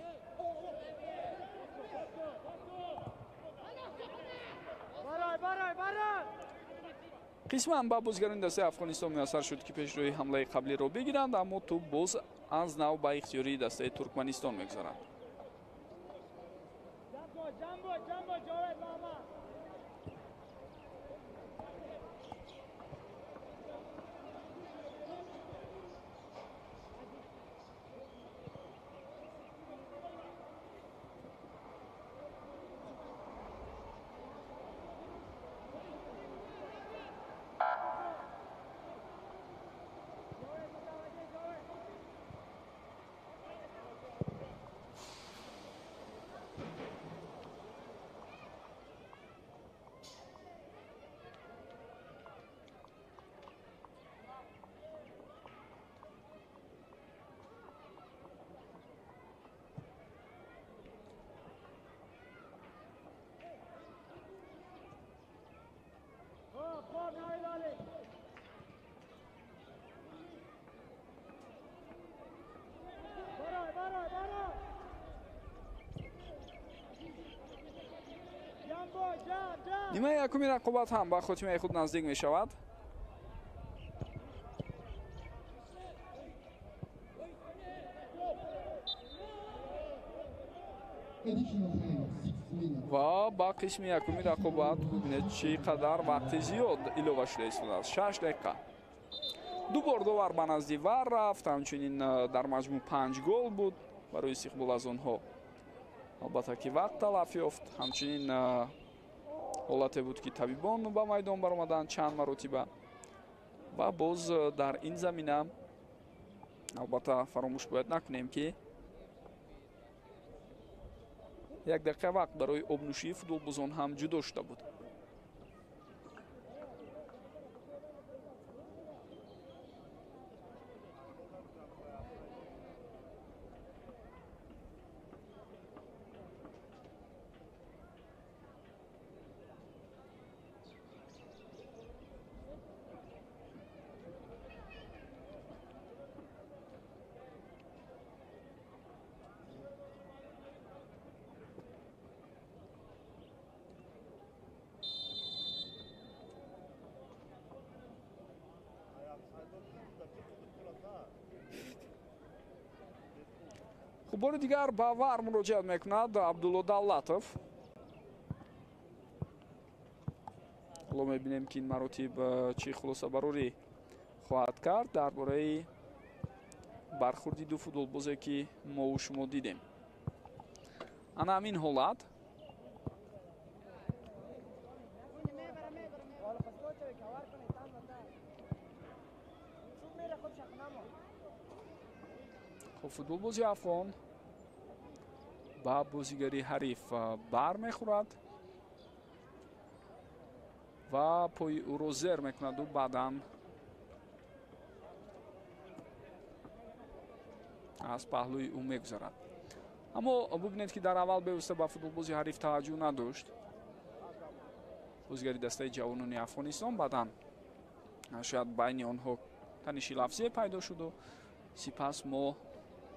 Қисман ба бозигарони дастаи Афғонистон муяссар шуд, ки пешрӯи ҳамлаи қаблиро бигиранд, аммо тӯб боз аз нав ба ихтиёрии дастаи Туркманистон мегузарад. Нимаи якуми рақобат ҳам ба хотимаи худ наздик мешавад. Ва ба қисми якуми рақобат бубинед, чӣ қадар вақти зиёд илова шуда истодааст. 6 дақиқа. Ду бор довар ба назди вар рафт, ҳамчунин дар маҷмӯъ 5 гол буд барои истиқбол аз онҳо. Албатта ки вақт талаф ёфт, ҳамчунин ҳолате буд ки табибон ба майдон баромаданд чанд маротиба ва боз дар ин замина албатта фаромӯш бояд накунем ки як дақиқа вақт барои обнӯшии футболбозон ҳам ҷудо шуда буд. Хуб, бори дигар ба вар муроҷиат мекунад Абдулло Давлатов. Ҳоло мебинем ки ин маротиб чӣ хулосабарорӣ хоҳад кард дар бораи бархурди ду футболбозе ки мову шумо дидем. Ана ҳамин ҳолат. Хуб, футболбози афғон ба бозигари ҳариф бармехӯрад ва пои ӯро зер мекунаду баъдан аз паҳлӯи ӯ мегузарад. Аммо бубинед ки дар аввал бевосита ба футболбози ҳариф таваҷҷӯҳ надошт бозигари дастаи ҷавонони Афғонистон. Баъдан шояд байни онҳо таниши лафзие пайдо шуду сипас мо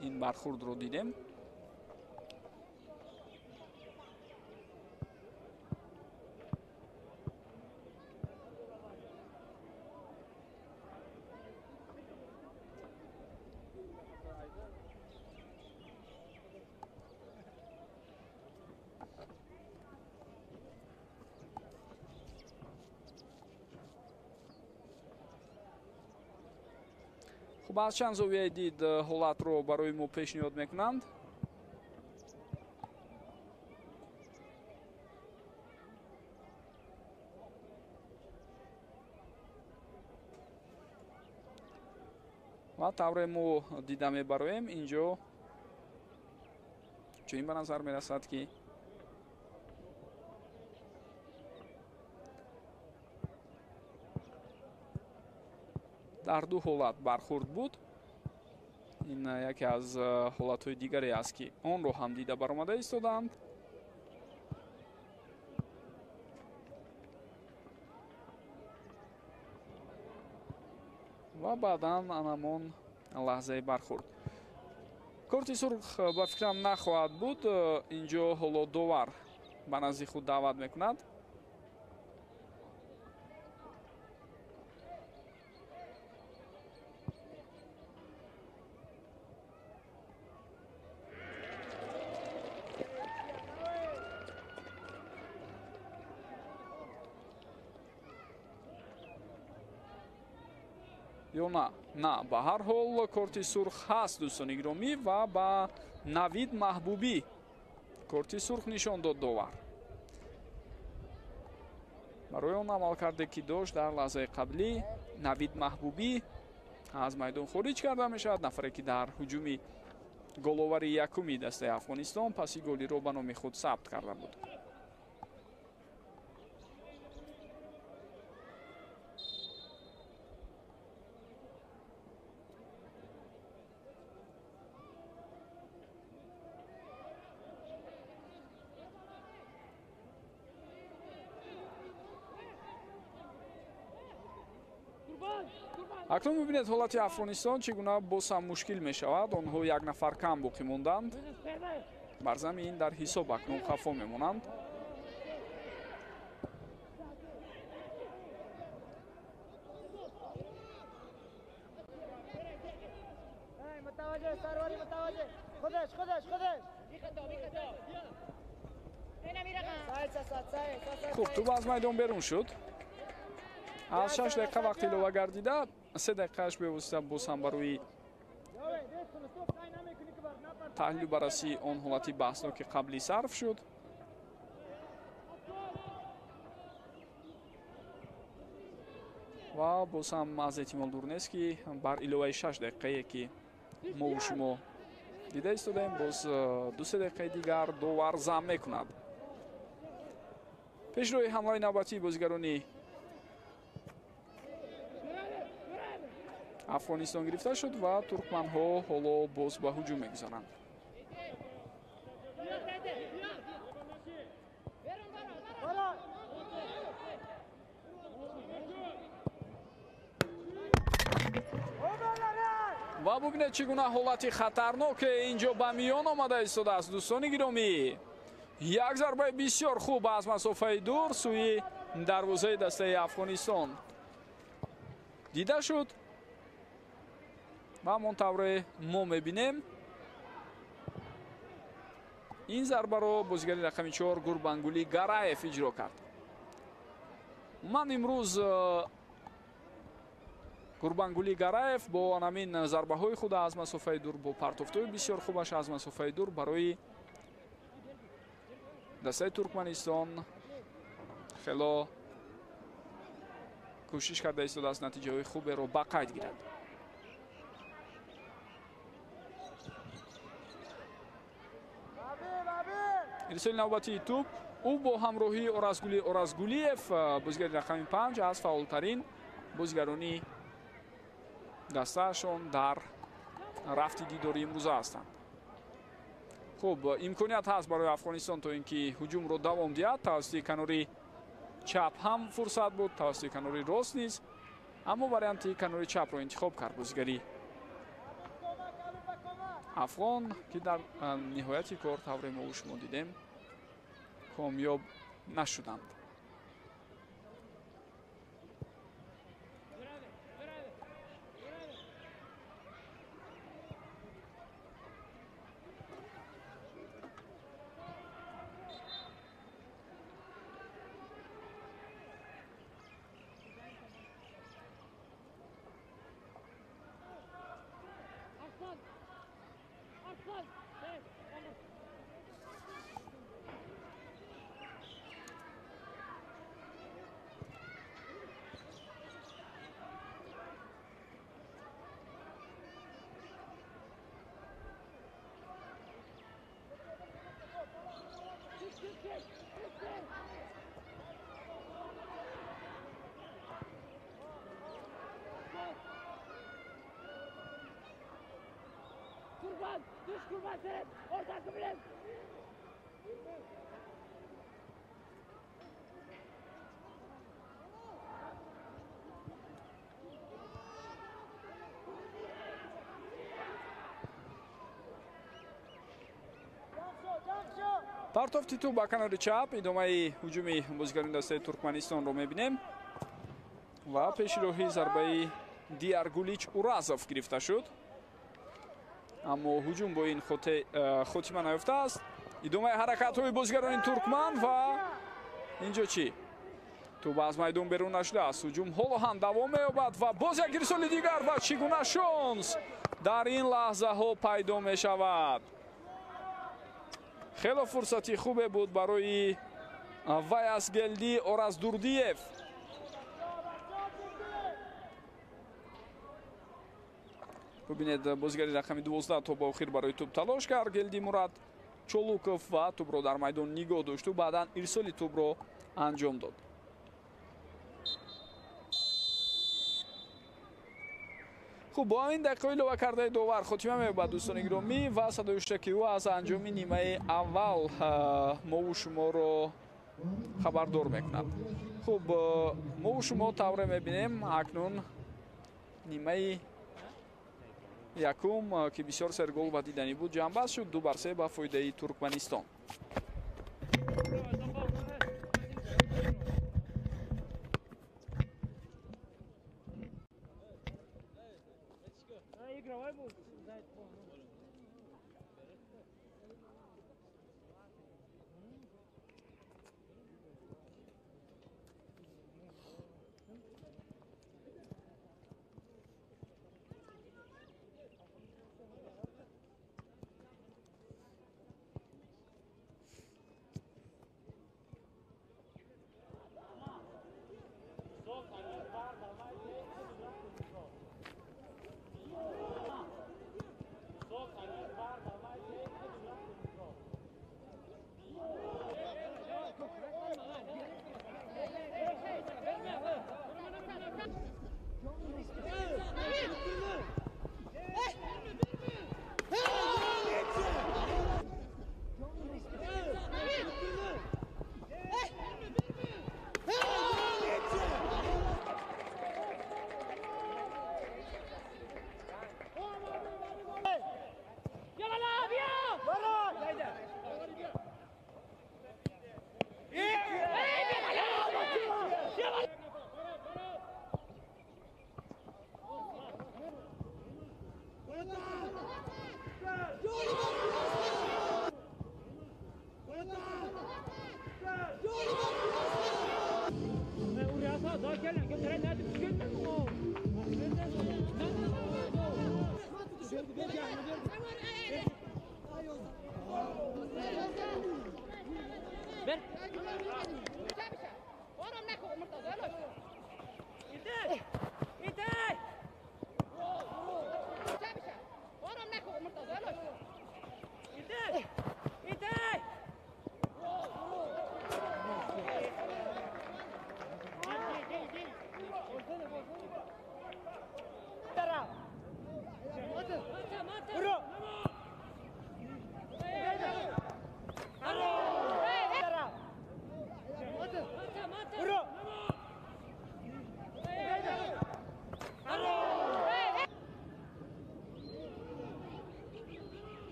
ин бархурдро дидем. Хуб, аз чанд зовияи дид ҳолатро барои мо пешниҳод мекунанд. Ва тавре мо дида мебароем, инҷо чунин ба назар мерасад ки дар ду ҳолат бархурд буд. Ин яке аз ҳолатҳои дигаре аст ки онро ҳам дида баромада истодаанд. Ва баъдан анамон лаҳзаи бархурд. Корти сурх ба фикрам нахоҳад буд. Инҷо ҳоло довар ба назди худ даъват мекунад. Ё на? На, ба ҳар ҳол корти сурх ҳаст, дӯстони гиромӣ, ва ба Навид Маҳбубӣ корти сурх нишон дод довар. Барои он амалкарде ки дошт дар лаҳзаи қаблӣ, Навид Маҳбубӣ аз майдон хориҷ карда мешавад. Нафаре ки дар ҳуҷуми головари якуми дастаи Афғонистон паси голиро ба номи худ сабт карда буд. Акнун мебинед ҳолати Афғонистон чӣ гуна боз ҳам мушкил мешавад. Онҳо як нафар кам боқӣ монданд. Бар замин дар ҳисоб акнун хафо мемонанд. Хуб, тӯб аз майдон берун шуд. Аз 6 дақиқа вақт илова гардида. 3 дақиқааш бевосита боз ҳам барои таҳлилу баррасии он ҳолати баҳсноки қаблӣ сарф шуд. Ва боз ҳам аз эҳтимол дур нест, ки бар иловаи 6 дақиқае, ки мову шумо дида истодаем, боз 2-3 дақиқаи дигар довар зам мекунад. Пешроҳи ҳамлаи навбатии бозигарони Афғонистон гирифта шуд ва туркманҳо ҳоло боз ба ҳуҷум мегузаранд. Ва бубинед, чӣ гуна ҳолати хатарноке инҷо ба миён омада истодааст, дӯстони гиромӣ. Як зарбаи бисёр хуб аз масофаи дур сӯи дарвозаи дастаи Афғонистон дида шуд ва ҳамон тавре мо мебинем, ин зарбаро бозигари рақами 4 Гурбангули Гараев иҷро кард. Ман имрӯз Гурбангули Гараев бо ҳамин зарбаҳои худ аз масофаи дур, бо партофтҳои бисёр хубаш аз масофаи дур барои дастаи Туркманистон хело кӯшиш карда истодааст натиҷаҳои хуберо ба қайд гирад. Ирсоли навбатии тӯб ӯ бо ҳамроҳии Оразгули Оразгулиев, бозигари рақами 5, аз фаъолтарин бозигарони дастаашон дар рафти дидори имрӯза ҳастанд. Хуб, имконият ҳаст барои Афғонистон то ин ки ҳуҷумро давом диҳад. Тавассути канори чап ҳам фурсат буд, тавассути канори рост низ, аммо варианти канори чапро интихоб кард бозигари афғон, ки дар ниҳояти кор тавре мо шумо дидем комёб нашуданд. Партофти тӯб ба канори чап, идомаи ҳуҷуми бозигарони дастаи Туркманистонро мебинем ва пешроҳи зарбаи Диаргулич Уразов гирифта шуд, аммо ҳуҷум бо ин хотима наёфтааст. Идомаи ҳаракатҳои бозигарони туркман ва инҷо чӣ? Тӯб аз майдон берун нашудааст. Ҳуҷум ҳоло ҳам давом меёбад ва боз як ирсоли дигар ва чӣ гуна шонс дар ин лаҳзаҳо пайдо мешавад. Хело фурсати хубе буд барои Ваясгелди Ораздурдиев. Бубинед, бозигари рақами 12 то ба охир барои тӯб талош кард Гелди Мурад Чолуков ва тӯбро дар майдон нигоҳ дошту баъдан ирсоли тӯбро анҷом дод. Хуб, бо ҳамин дақиқаи илова кардаи довар хотима меёбад, дӯстони гиромӣ, ва садои ҳуштаки ӯ аз анҷоми нимаи аввал мову шуморо хабардор мекунад. Хуб, мову шумо тавре мебинем акнун нимаи якум, ки бисёр сергол ва диданӣ буд, ҷамъбаст шуд 2-3 ба фоидаи Туркманистон.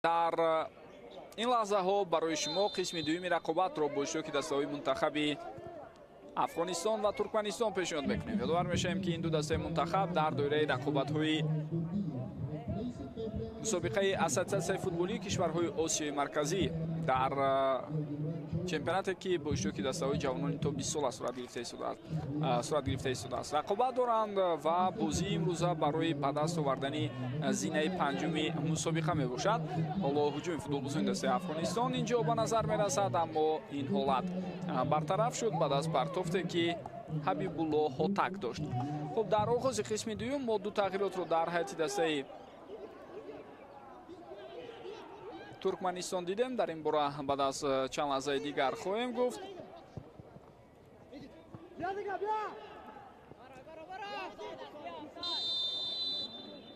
Дар ин лаҳзаҳо барои шумо қисми дуюми рақобатро бо иштироки дастаҳои мунтахаби Афғонистон ва Туркманистон пешниҳод мекунем. Ёдовар мешавем, ки ин ду дастаи мунтахаб дар доираи рақобатҳои мусобиқаи Ассотсиатсияи футболии кишварҳои Осиёи Марказӣ дар чемпионате, ки бо иштироки дастаҳои ҷавонони то 20 сола сурат гирифта истодааст, рақобат доранд ва бозии имрӯза барои ба даст овардани зинаи панҷуми мусобиқа мебошад. Ҳоло ҳуҷуми футболбозони дастаи Афғонистон инҷо ба назар мерасад, аммо ин ҳолат бартараф шуд баъд аз партофте, ки Ҳабибулло Ҳотак дошт. Хуб, дар оғози қисми дуюм мо ду тағйиротро дар ҳайати дастаи Туркманистон дидем. Дар ин бора баъд аз чанд лаҳзаи дигар хоҳем гуфт.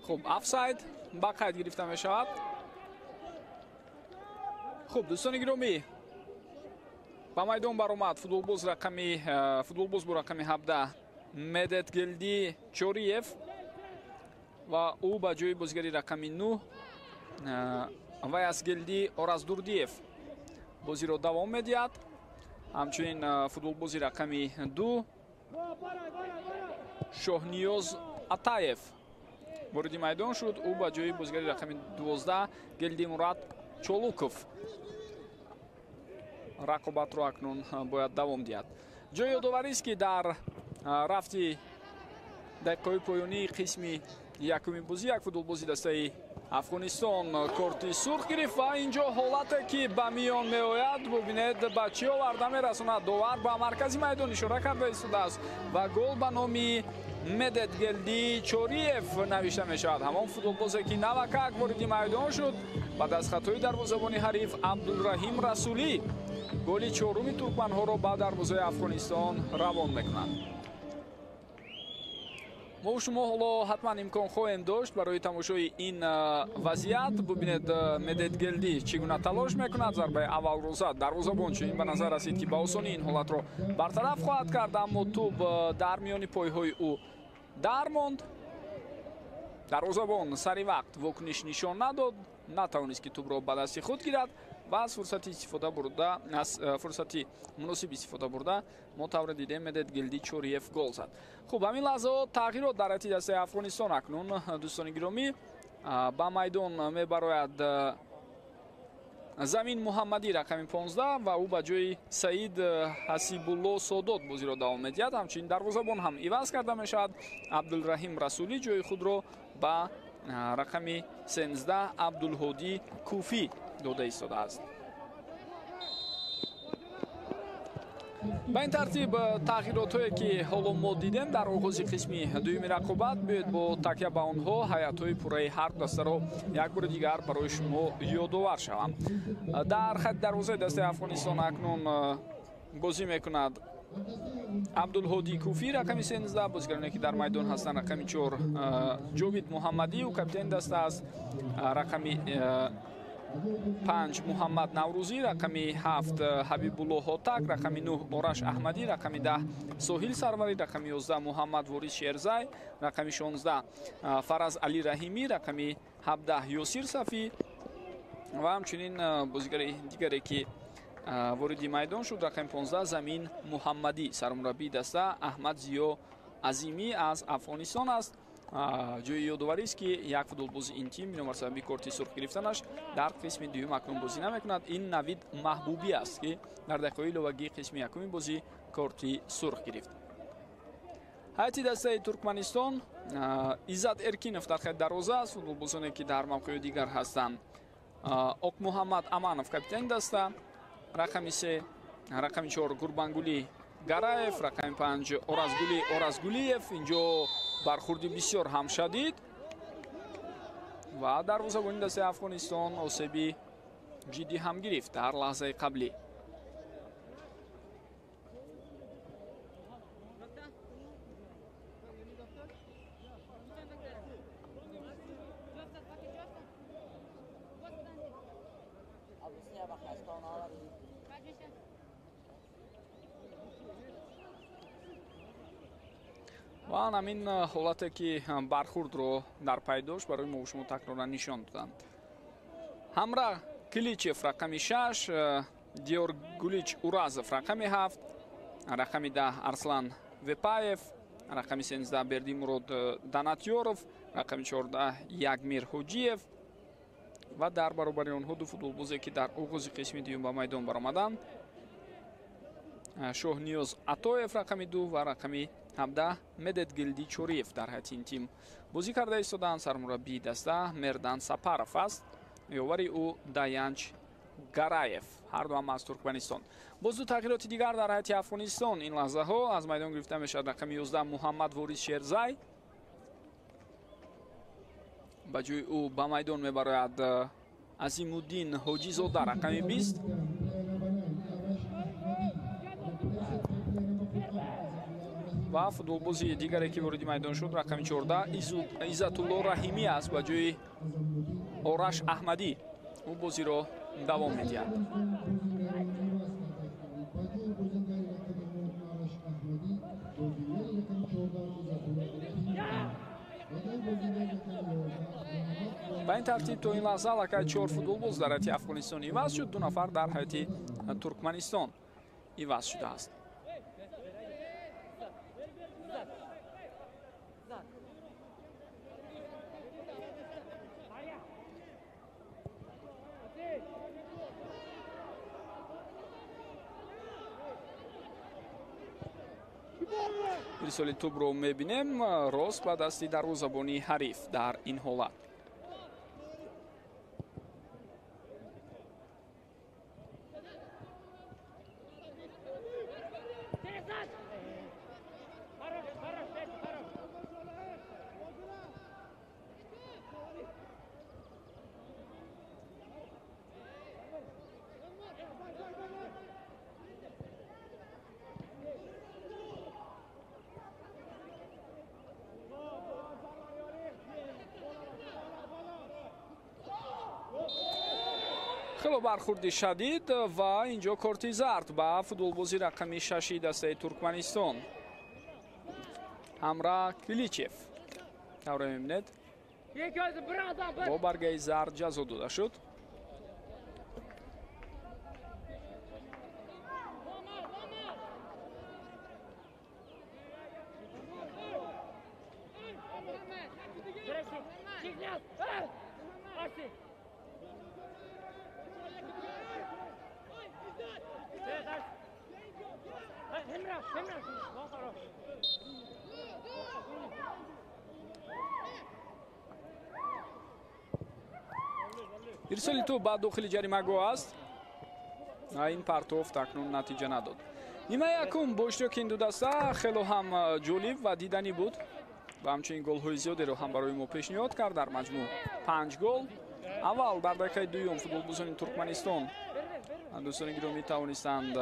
Хуб, офсайд ба қайд гирифта мешавад. Хуб, дӯстони гиромӣ, ба майдон баромад футболбоз бо рақами 17 Медетгелди Чориев ва ӯ ба ҷои бозигари рақами 9 Ваясгелди Ораздурдиев бозиро давом медиҳад. Ҳамчунин футболбози рақами 2 Шоҳниёз Атаев вориди майдон шуд. Ӯ ба ҷои бозигари рақами 12 Гелдимурад Чолуков рақобатро акнун бояд давом диҳад. Ҷои ёдоварист, ки дар рафти дақиқаҳои поёнии қисми якуми бозӣ як футболбози дастаи Афғонистон корти сурх гирифт ва инҷо ҳолате, ки ба миён меояд, бубинед ба чӣ оварда мерасонад. Довар ба маркази майдон ишора карда истодааст ва гол ба номи Медетгелди Чориев навишта мешавад. Ҳамон футболбозе, ки навакак вориди майдон шуд, баъд аз хатои дарвозабони ҳариф Абдулраҳим Расулӣ голи чоруми туркманҳоро ба дарвозаи Афғонистон равон мекунад. Мо шумо ҳоло ҳатман имкон хоҳем дошт барои тамошои ин вазъият. Бубинед, Медетгелди чӣ гуна талош мекунад. Зарбаи аввалро зад, дарвозабон чунин ба назар расид, ки ба осонӣ ин ҳолатро бартараф хоҳад кард, аммо тӯб дар миёни пойҳои ӯ дармонд. Дарвозабон сари вақт вокуниш нишон надод, натавонист, ки тӯбро ба дасти худ гирад ва аз фурсати истифода бурда, аз фурсати муносиб истифода бурда, мо тавре дидем, Медетгелди Чориев гол зад. Хуб, ҳамин лаҳзаҳо тағйирот дар ҳайати дастаи Афғонистон. Акнун, дӯстони гиромӣ, ба майдон мебарояд Замин Муҳаммадӣ рақами 15 ва ӯ ба ҷои Саид Ҳасибулло Содот бозиро давом медиҳад. Ҳамчунин дарвозабон ҳам иваз карда мешавад. Абдулраҳим Расулӣ ҷои худро ба рақами 13 Абдулҳодӣ Куфӣ дода истодааст. Ба ин тартиб тағйиротҳое, ки ҳоло мо дидем дар оғози қисми дуюми рақобат, биёед бо такя ба онҳо ҳайатҳои пурраи ҳар дастаро як бори дигар барои шумо ёдовар шавам. Дар хати дарвозаи дастаи Афғонистон акнун бозӣ мекунад Абдулҳодӣ Куфӣ рақами 13, бозигароне, ки дар майдон ҳастанд рақами 4 Ҷовид Муҳаммадӣ, ӯ капитани даста аст, рақами 5 Муҳаммад Наврӯзӣ, рақами 7 Ҳабибулло Ҳотак, рақами 9 Ораш Аҳмадӣ, рақами 10 Соҳил Сарварӣ, рақами 11 Муҳаммад Ворис Шерзай, рақами 16 Фараз Али Раҳимӣ, рақами 17 Ёсир Сафӣ ва ҳамчунин бозигари дигаре, ки вориди майдон шуд, рақами 15 Замин Муҳаммадӣ. Сармураббии даста Аҳмад Зиё Азимӣ аз Афғонистон аст. Ҷои ёдоварист, ки як футболбози ин тим бинобар сабаби корти сурх гирифтанаш дар қисми дуюм акнун бозӣ намекунад. Ин Навид Маҳбубӣ аст, ки дар дақиқаҳои иловагии қисми якуми бозӣ корти сурх гирифт. Ҳайати дастаи Туркманистон Иззат Эркинов дар хати дарвоза аст. Футболбозоне, ки дар мавқеъҳои дигар ҳастанд, Оқмуҳаммад Аманов капитани даста, рақами 3, рақами 4 Гурбангулӣ Гараев, рақами 5 Оразгулӣ Оразгулиев. Инҷо бархурди бисёр ҳам шадид ва дарвозабони дастаи Афғонистон осеби ҷиддӣ ҳам гирифт дар лаҳзаи қаблӣ. Ва ҳамин ҳолате, ки бархурдро дар пай дошт, барои мо шумо такроран нишон доданд. Ҳамра Киличев рақами 6, Диёр Гулич Уразов рақами 7, рақами 10 Арслан Вепаев, рақами 13 Бердимурод Данатёров, рақами 14 Ягмир Ҳоҷиев ва дар баробари онҳо ду футболбозе, ки дар оғози қисми дуюм ба майдон баромаданд: Шоҳниёз Атоев рақами 2 ва рақами 17 Медетгилди Чориев дар ҳайати ин тим бозӣ карда истодаанд. Сармураббии даста Мердан Сапаров аст, ёвари ӯ Даянч Гараев, ҳар дуам аз Туркманистон. Боз ду тағйироти дигар дар ҳайати Афғонистон ин лаҳзаҳо аз майдон гирифта мешавад. Рақами 11 Муҳаммад Ворис Шерзай, ба ҷои ӯ ба майдон мебарояд Азимуддин Ҳоҷизода рақами 20. Ва футболбози дигаре, ки вориди майдон шуд, рақами 14 Иззатулло Раҳимӣ аст, ба ҷои Ораш Аҳмадӣ. Ӯ бозиро давом медиҳад. Ба ин тартиб то ин лаҳза аллакай 4 футболбоз дар ҳайати Афғонистон иваз шуд, 2 нафар дар ҳайати Туркманистон иваз шудааст. Ирсоли тӯбро мебинем рост ба дасти дарвозабони ҳариф дар ин ҳолат. Хело бархурди шадид ва инҷо корти зард ба футболбози рақами 6 дастаи Туркманистон Ҳамра Киличев. Тавре мебинед, бо баргаи зард ҷазо дода шуд. Ирсоли тӯб ба дохили ҷаримагоҳ аст. Ин партофт акнун натиҷа надод. Нимаи якум бо иштироки ин ду даста хело ҳам ҷолиб ва диданӣ буд ва ҳамчунин голҳои зиёдеро ҳам барои мо пешниҳод кард. Дар маҷмӯъ 5 гол. Аввал дар дақиқаи дуюм футболбозони Туркманистон, дӯстони гиромӣ, тавонистанд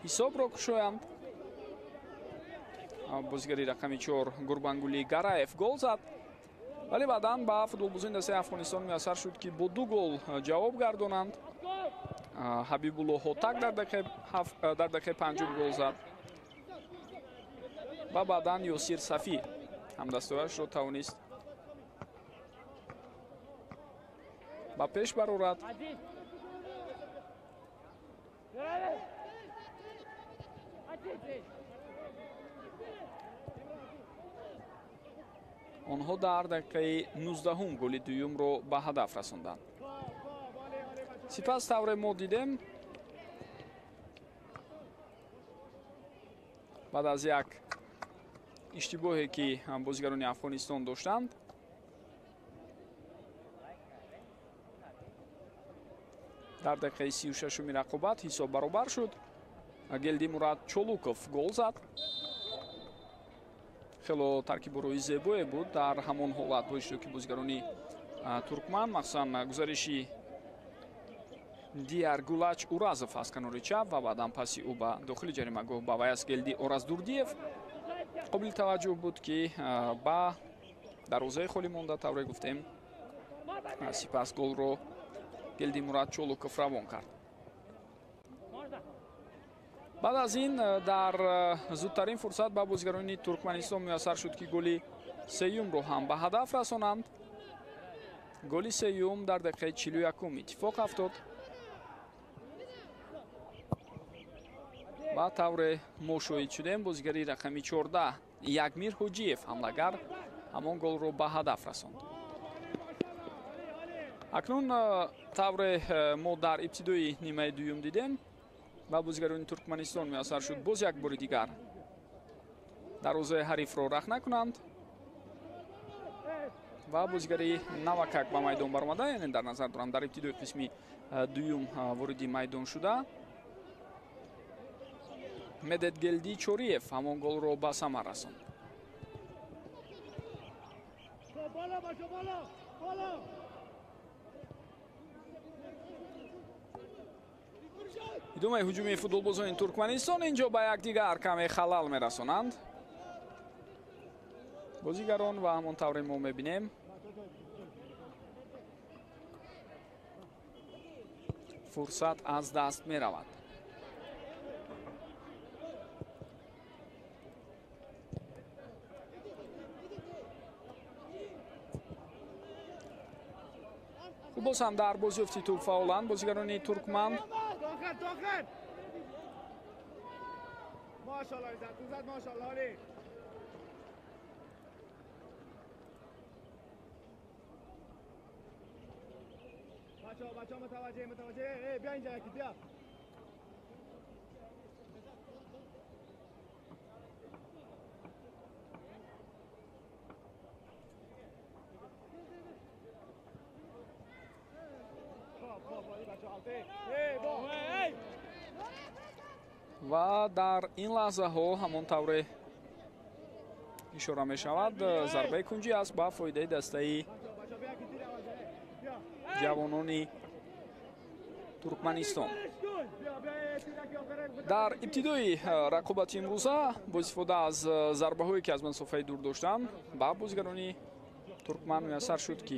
ҳисобро кушоянд. Бозигари рақами 4 Гурбангули Гараев гол зад, вале баъдан ба футболбозони дастаи Афғонистон муяссар шуд, ки бо 2 гол ҷавоб гардонанд. Ҳабибулло Ҳотак дар дақиқаи панҷум гол зад ва баъдан Ёсир Сафӣ ҳамдастояшро тавонист ба пеш барорад. Онҳо дар дақиқаи 19 голи дуюмро ба ҳадаф расонданд. Сипас тавре мо дидем, баъд аз як иштибоҳе, ки бозигарони Афғонистон доштанд, дар дақиқаи 36-уми рақобат ҳисоб баробар шуд. Гелдимурад Чолуков гол зад. Хело таркиборои зебое буд дар ҳамон ҳолат бо иштироки бозигарони туркман, махсусан гузариши Дияр Гулач Уразов аз канори чап ва баъдан паси ӯ ба дохили ҷаримагоҳ ба Ваяс Гелди Ораздурдиев. Қобили таваҷҷӯҳ буд, ки ба дарвозаи холӣ монда, тавре гуфтем, сипас голро Гелдимурад Чолуков равон кард. Баъд аз ин дар зудтарин фурсат ба бозигарони Туркманистон муяссар шуд, ки голи сеюмро ҳам ба ҳадаф расонанд. Голи сеюм дар дақиқаи 41 иттифоқ афтод ва тавре мо шоҳид шудем, бозигари рақами 14 Ягмир Ҳоҷиев ҳамлагар ҳамон голро ба ҳадаф расонд. Акнун тавре мо дар ибтидои нимаи дуюм дидем ва бозигарони Туркманистон муяссар шуд боз як бори дигар дарвозаи ҳарифро рах накунанд ва бозигари навакак ба майдон баромада, яъне дар назар дорам дар ибтидои қисми дуюм вориди майдон шуда Медетгелди Чориев ҳамон голро ба самар расонд. Идомаи ҳуҷуми футболбозони Туркманистон инҷо ба якдигар каме халал мерасонанд бозигарон ва ҳамон тавре мо мебинем фурсат аз даст меравад. Хуб, боз ҳам дар бозиёфти тӯб фаъоланд бозигарони туркман. Ва дар ин лаҳзаҳо ҳамон тавре ишора мешавад, зарбаи кунҷӣ аст ба фоидаи дастаи ҷавонони Туркманистон. Дар ибтидои рақобати имрӯза бо истифода аз зарбаҳое ки аз масофаи дур доштанд ба бозигарони туркман муяссар шуд ки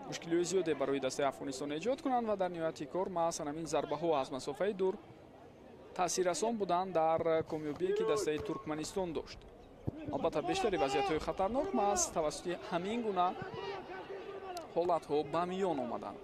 мушкилиҳои зиёде барои дастаи Афғонистон эҷод кунанд ва дар ниҳояти кор маҳз ҳамин зарбаҳо аз масофаи дур таъсиррасон буданд дар комёбие ки дастаи Туркманистон дошт. Албатта бештари вазъиятҳои хатарнок маҳз тавассути ҳамин гуна ҳолатҳо ба миён омаданд.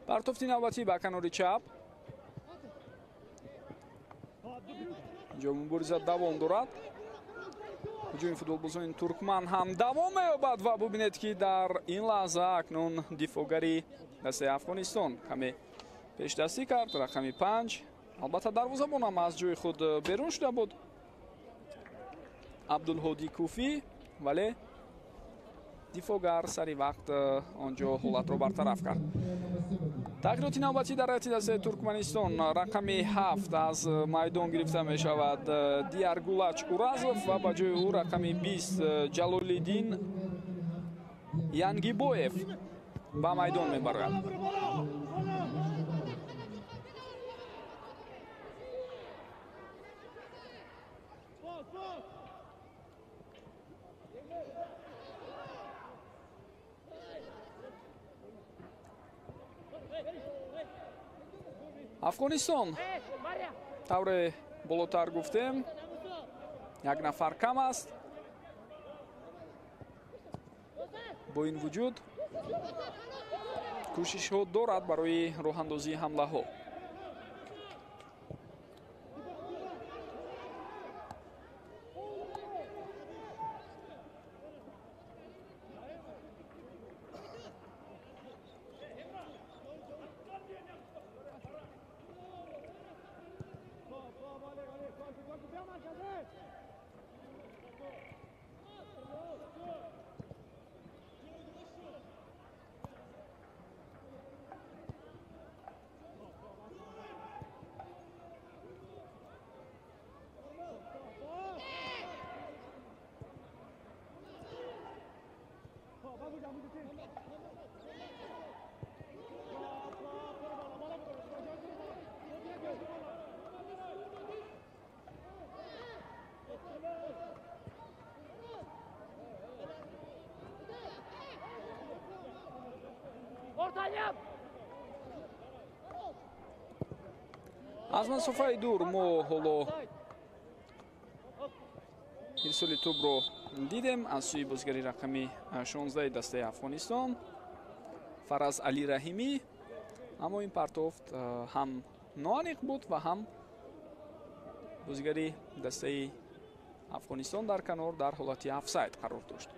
Партофти навбатӣ ба канори чап. Инҷо мубориза давом дорад. Ҳуҷуми футболбозони туркман ҳам давом меёбад ва бубинед ки дар ин лаҳза акнун дифоъгари дастаи Афғонистон каме пешдастӣ кард. Рақами 5. Албатта дарвозабон ҳам аз ҷои худ берун шуда буд, Абдулҳодӣ Куфӣ, вале дифоъгар сари вақт он ҷо ҳолатро бартараф кард. Тағйироти навбатӣ дар ҳайати дастаи Туркманистон. Рақами 7 аз майдон гирифта мешавад Дияргулач Уразов ва ба ҷои ӯ рақами 20 Ҷалолиддин Янгибоев ба майдон мебарад. Афғонистон тавре болотар гуфтем як нафар кам аст. Бо ин вуҷуд кӯшишҳо дорад барои роҳандозии ҳамлаҳо. Аз масофаи дур мо ҳоло ирсоли тӯбро дидем аз сӯи бозигари рақами 16 дастаи Афғонистон Фараз Али Раҳимӣ, аммо ин партофт ҳам ноаниқ буд ва ҳам бозигари дастаи Афғонистон дар канор дар ҳолати офсайд қарор дошт.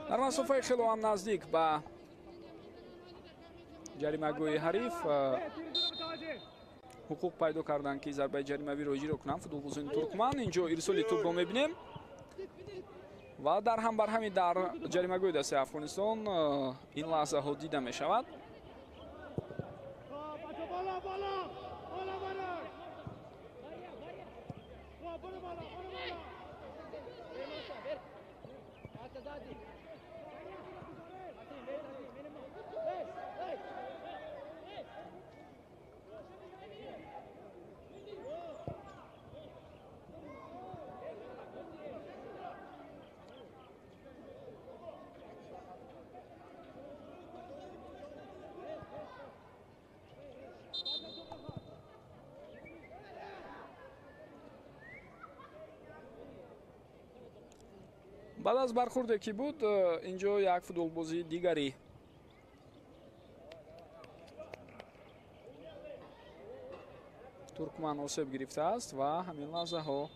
Дар масофаи хело ҳам наздик ба ҷаримагӯи ҳариф ҳуқуқ пайдо карданд, ки зарбаи ҷаримавиро иҷро кунанд футболбозони туркман. Инҷо ирсоли тӯбро мебинем ва дар ҳам барҳами дар ҷаримагӯи дастаи Афғонистон ин лаҳзаҳо дида мешавад. Баъд аз бархурде ки буд, инҷо як футболбозии дигари туркман осеб гирифтааст ва ҳамин лаҳзаҳо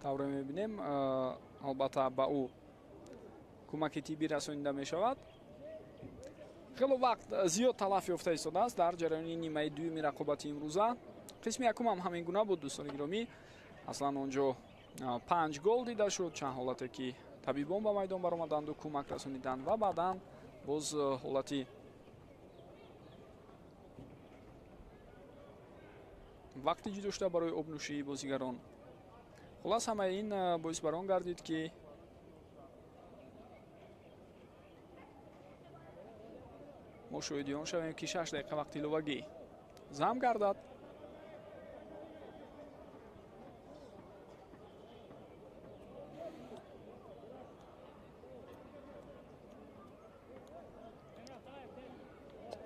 тавре мебинем, албатта ба ӯ кӯмаки тиббӣ расонида мешавад. Хело вақт зиёд талаф ёфта истодааст дар ҷараёни нимаи дуюми рақобати имрӯза. Қисми якум ҳам ҳамин гуна буд, дӯстони гиромӣ. Аслан онҷо 5 гол дида шуд, чанд ҳолате ки табибон ба майдон баромаданду кӯмак расониданд ва баъдан боз ҳолати вақти ҷудошуда барои обнӯшии бозигарон. Хулас ҳамаи ин боис бар он гардид, ки мо шоҳиди он шавем, ки 6 дақиқа вақти иловагӣ зам гардад.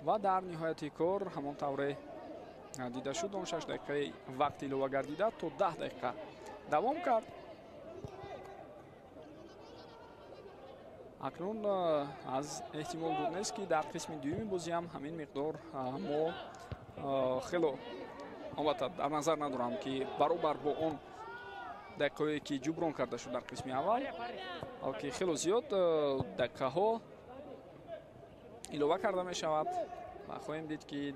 Ва дар ниҳояти кор ҳамон тавре дида шуд, он 6 дақиқаи вақти илова гардида то 10 дақиқа давом кард. Акнун аз эҳтимол дур нест, ки дар қисми дуюми бозӣ ҳам ҳамин миқдор мо хело, албатта дар назар надорам, ки баробар бо он дақиқаое ки ҷуброн карда шуд дар қисми аввал, балки хело зиёд дақиқаҳо илова карда мешавад ва хоҳем дид, ки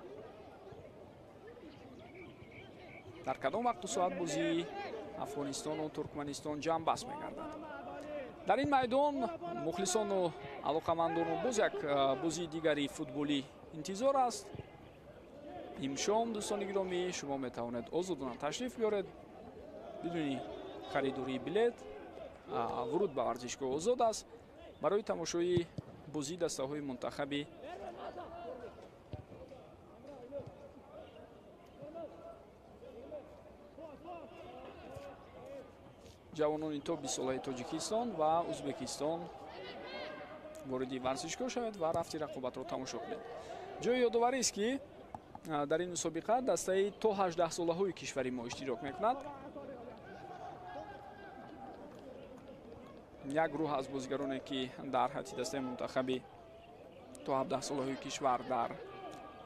дар кадом вақту соат бозии Афғонистону Туркманистон ҷамъбаст мегардад. Дар ин майдон мухлисону алоқамандону боз як бозии дигари футболӣ интизор аст. Имшом, дӯстони гиромӣ, шумо метавонед озодона ташриф биёред, бидуни харидории билет. Вуруд ба варзишгоҳ озод аст барои тамошои бозии дастаҳои мунтахаби ҷавонони то 20 солаи Тоҷикистон ва Ӯзбекистон вориди варзишгоҳ шавед ва рафти рақобатро тамошо кунед. Ҷои ёдоварист, ки дар ин мусобиқа дастаи то 18 солаҳои кишвари мо иштирок мекунад. Як гурӯҳ аз бозигароне, ки дар ҳайати дастаи мунтахаби то 17 солаҳои кишвар дар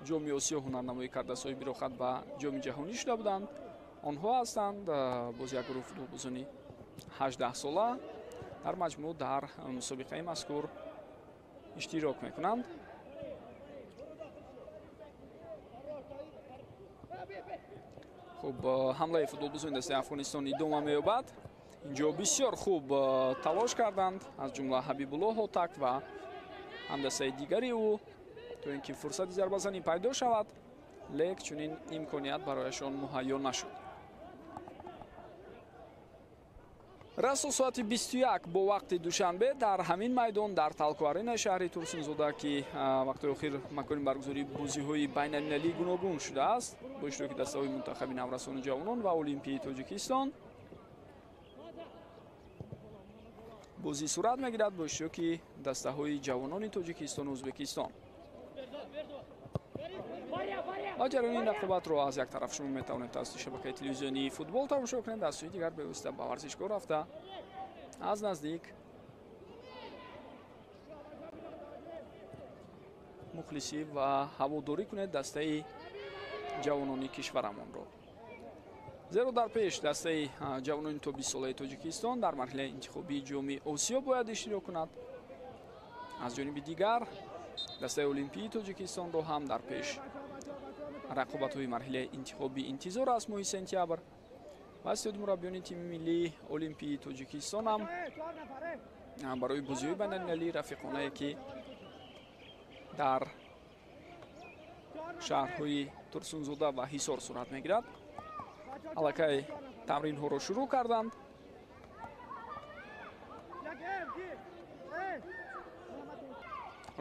Ҷоми Осиё ҳунарнамоӣ карда, соҳиби роҳхат ба Ҷоми ҷаҳонӣ шуда буданд, онҳо ҳастанд. Боз як гурӯҳ футболбозони 18 сола дар маҷмӯъ дар мусобиқаи мазкур иштирок мекунанд. Хуб, ҳамлаи футболбозони дастаи Афғонистон идома меёбад. Инҷо бисёр хуб талош карданд, аз ҷумла Ҳабибулло Ҳотак ва ҳамдастаи дигари ӯ, то ин ки фурсати зарбазанӣ пайдо шавад, лек чунин имконият барояшон муҳайё нашуд. Расо соати 21 бо вақти Душанбе дар ҳамин майдон дар Талко-Аренаи шаҳри Турсунзода, ки вақтҳои охир макони баргузории бозиҳои байналмилалии гуногун шудааст, бо иштироки дастаҳои мунтахаби наврасону ҷавонон ва Олимпии Тоҷикистон бозӣ сурат мегирад бо иштироки дастаҳои ҷавонони Тоҷикистону Ӯзбекистон. Ва ҷараёни ин рақобатро аз як тараф шумо метавонед тавассути шабакаи телевизионии футбол тамошо кунед, аз сӯи дигар бевосита ба варзишгоҳ рафта аз наздик мухлисӣ ва ҳаводорӣ кунед дастаи ҷавонони кишварамонро. Зеро дар пеш дастаи ҷавонони то 20 солаи Тоҷикистон дар марҳилаи интихобии Ҷоми Осиё бояд иштирок кунад. Аз ҷониби дигар дастаи Олимпии Тоҷикистонро ҳам дар пеш рақобатҳои марҳилаи интихобӣ интизор аст моҳи сентябр. Ва сиёди мураббиёни тими миллии Олимпии Тоҷикистон ҳам барои бозиҳои байналмилалии рафиқонае, ки дар шаҳрҳои Турсунзода ва Ҳисор сурат мегирад, аллакай тамринҳоро шурӯъ карданд.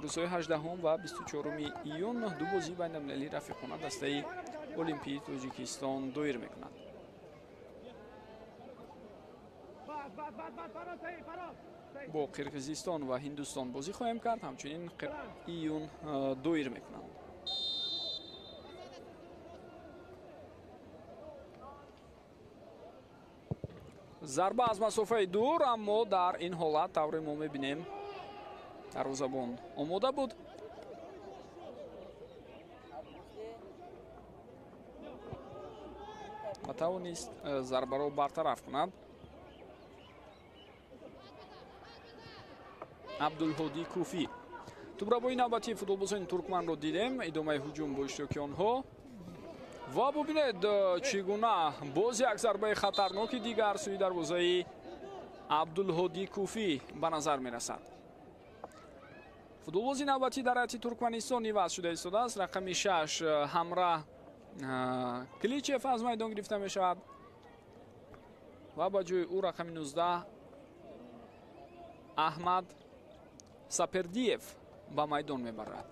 Рӯзҳои 18 ва 24 июн ду бозии байналмилалии рафиқона дастаи Олимпии Тоҷикистон доир мекунад. Бо Қирғизистон ва Ҳиндустон бозӣ хоҳем кард, ҳамчунин июн доир мекунанд. Зарба аз масофаи дур, аммо дар ин ҳолат тавре мо мебинем дарвозабон омода буд. Ва тавонист зарбаро бартараф кунад. Абдулҳодӣ Куфӣ. Тӯбрабои навбатии футболбозони туркманро дидем. Идомаи ҳуҷум бо иштироки онҳо. Ва бубинед, чӣ гуна боз як зарбаи хатарноки дигар сӯи дарвозаи Абдулҳодӣ Куфӣ ба назар мерасад. Футболбози навбатӣ дар ҳайати Туркманистон иваз шуда истодааст. Рақами 6 Ҳамра Кличев аз майдон гирифта мешавад ва ба ҷои ӯ рақами 19 Аҳмад Сапердиев ба майдон мебарад.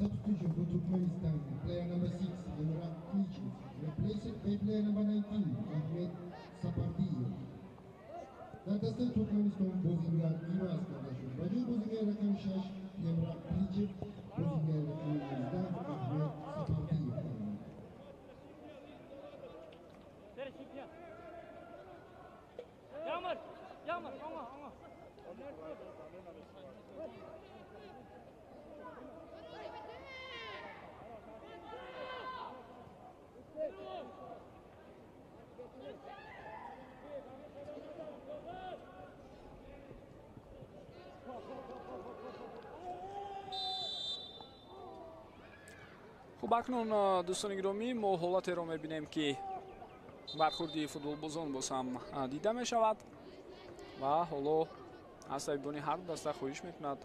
Substitution for Turkmenistan, player number 6, Emrah Klichev, replaced by player number 19, Ahmed Sapardiyev. Дар дастаи Туркманистон бозингар иваз карда шуд. Ба ҷои бозингари рақами 6 Емра Кличев, бозингари рақами 19 Аҳмед Сапардиев баромад. Хуб, акнун дӯстони гиромӣ, мо ҳолатеро мебинем, ки бархурди футболбозон боз ҳам дида мешавад ва ҳоло аз табибони ҳар даста хоҳиш мекунад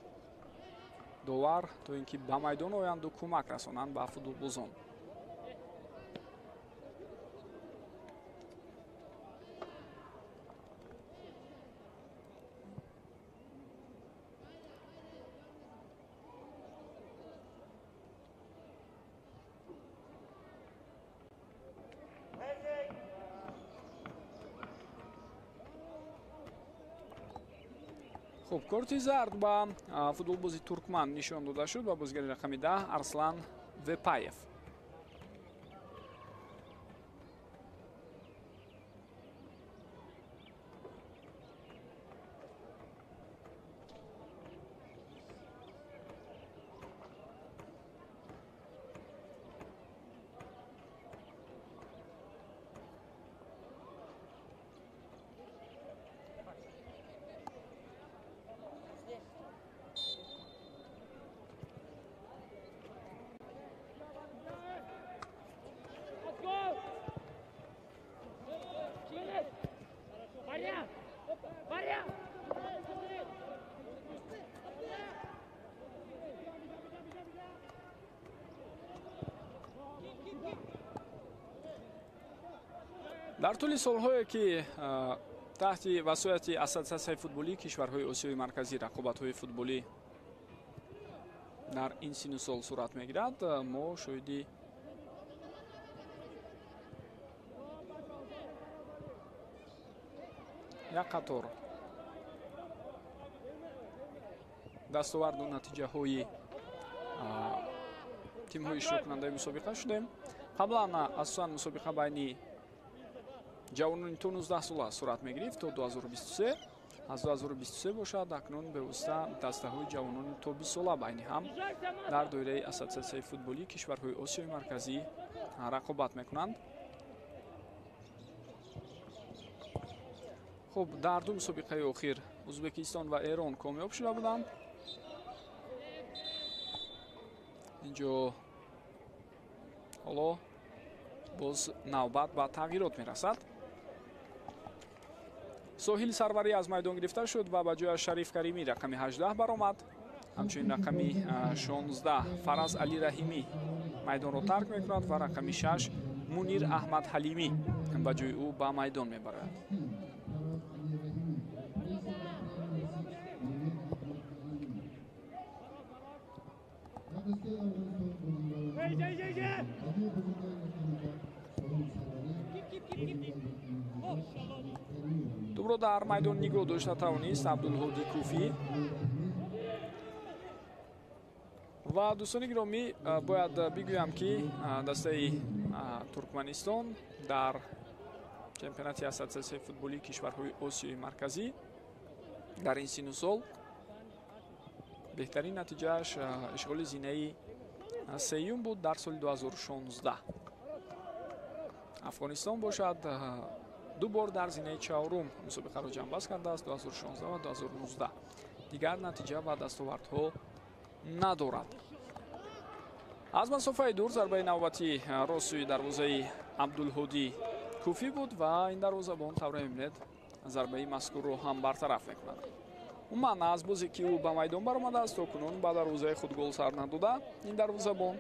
довар, то ин ки ба майдон оянду кӯмак расонанд ба футболбозон. Хуб, корти зард ба футболбози туркман нишон дода шуд, ба бозигари рақами 10 Арслан Вепаев. Дар тӯли солҳое ки таҳти васояти ассотсиатсияи футболии кишварҳои Осиёи Марказӣ рақобатҳои футболӣ дар ин сину сол сурат мегирад, мо шоҳиди як қатор дастоварду натиҷаҳои тимҳои иштироккунандаи мусобиқа шудем. Қаблан асосан мусобиқа байни ҷавонони то 19 сола сурат мегирифт то 2023. Аз 2023 бошад, акнун бевосита дастаҳои ҷавонони то 20 сола байни ҳам дар доираи ассотсиатсияи футболии кишварҳои Осиёи Марказӣ рақобат мекунанд. Хуб, дар ду мусобиқаи охир Ӯзбекистон ва Эрон комёб шуда буданд. Инҷо ҳоло боз навбат ба тағйирот мерасад. Соҳил Сарварӣ аз майдон гирифта шуд ва ба ҷояш Шариф Каримӣ рақами 18 баромад. Ҳамчунин рақами 16 Фараз Али Раҳимӣ майдонро тарк мекунад ва рақами 6 Мунир Аҳмад Ҳалимӣ ба ҷои ӯ ба майдон мебарад. Тӯбро дар майдон нигоҳ дошта тавонист Абдулҳодӣ Куфӣ. Ва дӯстони гиромӣ, бояд бигӯям, ки дастаи Туркманистон дар чемпионати ассотсиатсияи футболии кишварҳои Осиёи Марказӣ дар ин сину сол беҳтарин натиҷааш ишғоли зинаи сеюм буд дар соли 2016. Афғонистон бошад ду бор дар зинаи чаҳорум мусобиқаро ҷамъбаст кардааст 2016 ва 2019. Дигар натиҷа ва дастовардҳо надорад. Аз масофаи дур зарбаи навбатӣ рост сӯи дарвозаи Абдулҳодӣ Куфӣ буд ва ин дарвозабон тавре мебинед зарбаи мазкурро ҳам бартараф мекунад. Умуман аз бозе ки ӯ ба майдон баромадааст, то кунун ба дарвозаи худ гол сар надода ин дарвозабон.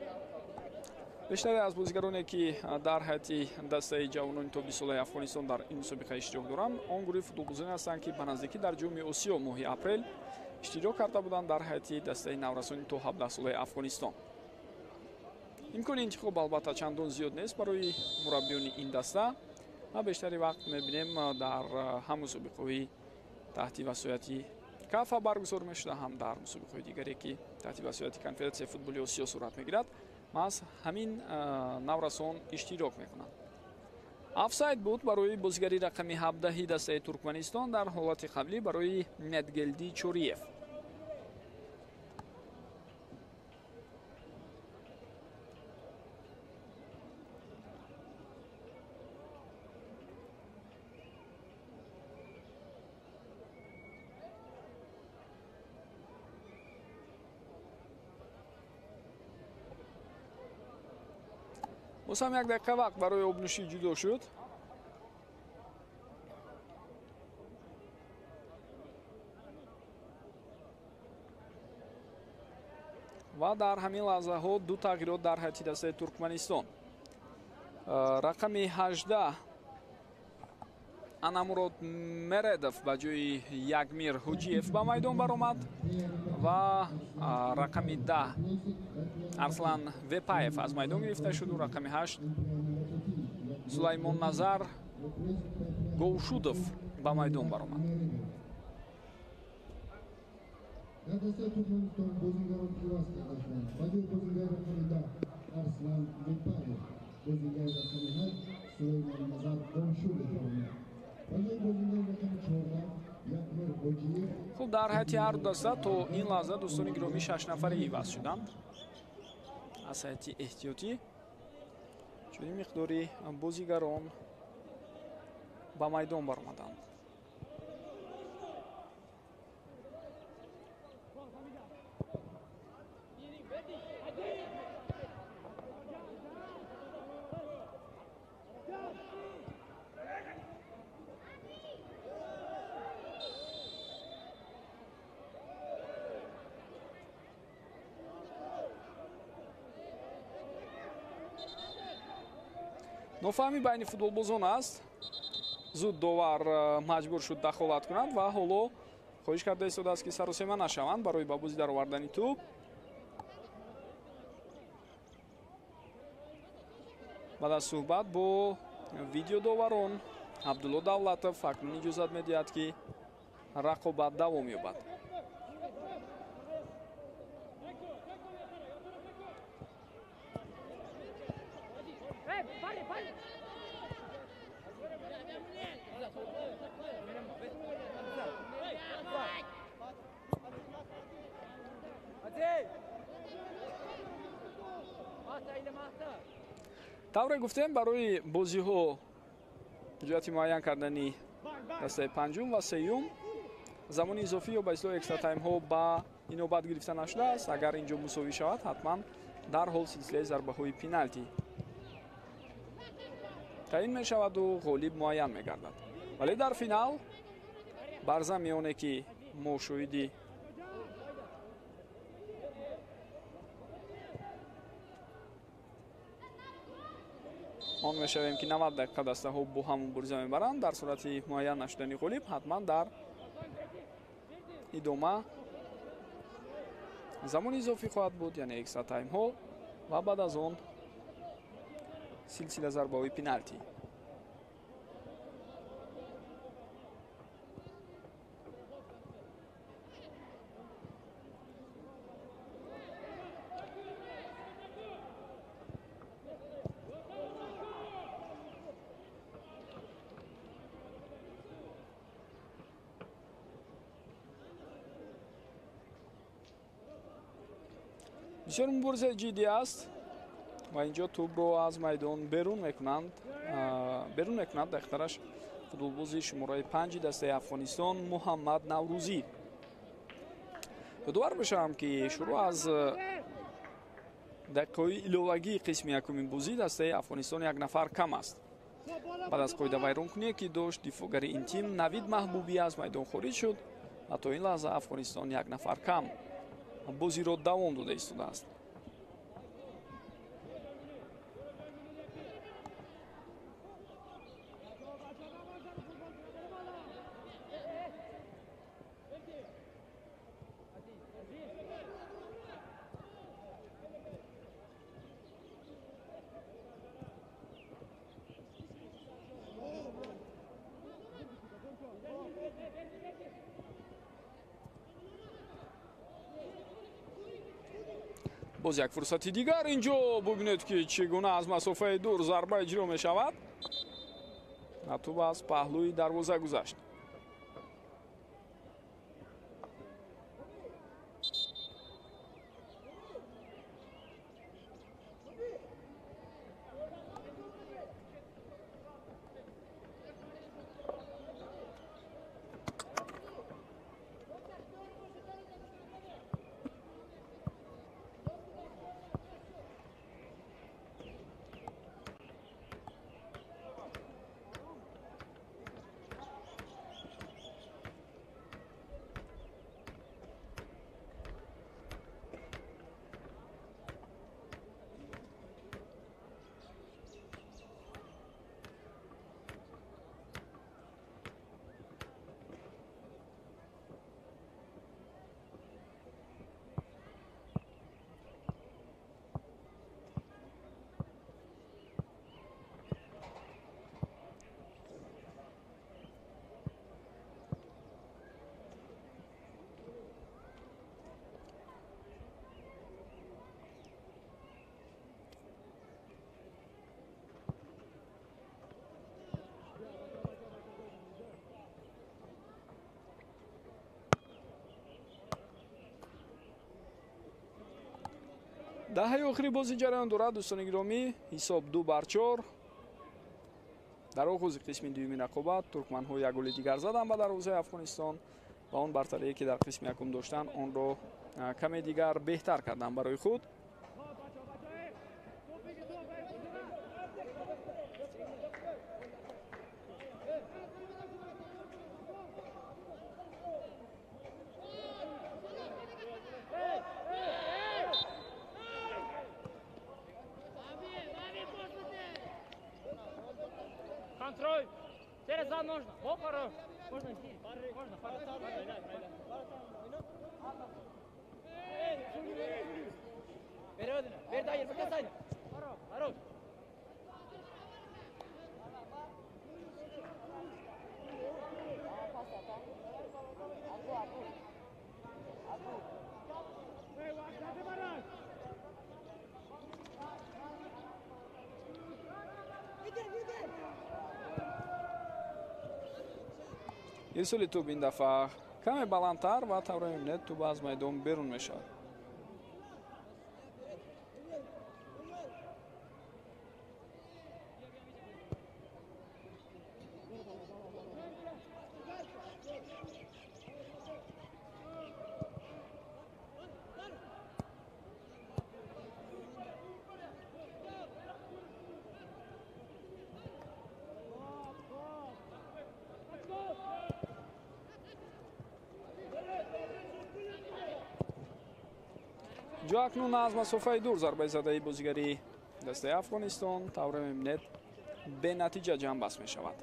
Бештаре аз бозигароне ки дар ҳайати дастаи ҷавонони то 20 солаи Афғонистон дар ин мусобиқа иштирок доранд, он гурӯҳи футболбозоне ҳастанд, ки ба наздикӣ дар Ҷоми Осиё моҳи апрел иштирок карда буданд дар ҳайати дастаи наврасони то 17 солаи Афғонистон. Имкони интихоб албатта чандон зиёд нест барои мураббиёни ин даста ва бештари вақт мебинем дар ҳам мусобиқаҳои таҳти васояти КАФА баргузор мешуда, ҳам дар мусобиқаҳои дигаре ки таҳти васояти Конфедератсияи футболи Осиё сурат мегирад, маҳз ҳамин наврасон иштирок мекунанд. Офсайд буд барои бозигари рақами 17 дастаи Туркманистон дар ҳолати қаблӣ барои Медгелди Чориев. Боз ҳам як дақиқа вақт барои обнӯшӣ ҷудо шуд. Ва дар ҳамин лаҳзаҳо ду тағйирот дар ҳайати дастаи Туркманистон. Рақами 18 Анамурод Мередов ба ҷои Ягмир Ҳуҷиев ба майдон баромад ва рақами 10 Арслан Вепаев аз майдон гирифта шуду рақами 8 Сулаймон Назар Говшудов ба майдон баромад. Дар дастаи Туркманистон бозингарон иваз карда шуданд. Ба ҷои бозингари рақами 10 Арслан Вепаев, бозингари рақами 8 Сулаймон Назар Говшудов баромад. Ба ҷои бозингари рақами 14 Ягмир Ҳоҷиев. Хуб, дар ҳайати ҳар ду даста то ин лаҳза дӯстони гиромӣ 6 нафаре иваз шуданд. Аз ҳайати эҳтиётӣ чунин миқдори бозигарон ба майдон баромаданд. Нофаҳмӣ байни футболбозон аст. Зуд довар маҷбур шуд дахолат кунад ва ҳоло хоҳиш карда истодааст, ки саросема нашаванд барои ба бозӣ даровардани тӯб. Баъд аз суҳбат бо видеодоварон Абдулло Давлатов акнун иҷозат медиҳад, ки рақобат давом ёбад. Тавре гуфтем, барои бозиҳо ҷиҳати муайян кардани дастаи панҷум ва сеюм замони изофӣ ё ба истилоҳ экстра таймҳо ба инобат гирифта нашудааст. Агар инҷо мусовӣ шавад, ҳатман дарҳол силсилаи зарбаҳои пеналти таъин мешаваду ғолиб муайян мегардад. Вале дар финал бар замми оне ки мо шоҳиди он мешавем, ки 90 дақиқа дастаҳо бо ҳам мубориза мебаранд, дар сурати муайян нашудани ғолиб ҳатман дар идома замони изофӣ хоҳад буд, яъне экстра таймҳо ва баъд аз он силсила зарбаҳои пеналти. Бисёр муборизаи ҷиддӣ аст ва инҷо тӯбро аз майдон берун мекунанд. Берун мекунад дақиқтараш футболбози шумораи 5 дастаи Афғонистон Муҳаммад Наврӯзӣ. Ёдовар мешавам, ки шурӯъ аз дақиқаҳои иловагии қисми якуми бозӣ дастаи Афғонистон як нафар кам аст. Баъд аз қоидавайронкуние, ки дошт, дифоъгари ин тим Навид Маҳбубӣ аз майдон хориҷ шуд ва то ин лаҳза Афғонистон як нафар кам бозиро давом дода истодааст. Боз як фурсати дигар инҷо бубинед, ки чӣ гуна аз масофаи дур зарба иҷро мешавад. Тӯб аз паҳлӯи дарвоза гузашт. Даҳаи охири бозӣ ҷараён дорад, дӯстони гиромӣ. Ҳисоб 2-4. Дар оғози қисми дуюми рақобат туркманҳо як голи дигар заданд ба дарвозаи Афғонистон ва он бартарие ки дар қисми якум доштанд, онро каме дигар беҳтар карданд барои худ. Контроль. Через зад можно. О, хорош. Можно идти. Можно. Вперед, вперед, хорош. Ирсоли тӯб ин дафъа каме баландтар ва тавре мебинед, тӯб аз майдон берун мешавад. Ҷо акнун аз масофаи дур зарбаи задаи бозигари дастаи Афғонистон тавре мебинед бенатиҷа ҷамъбаст мешавад.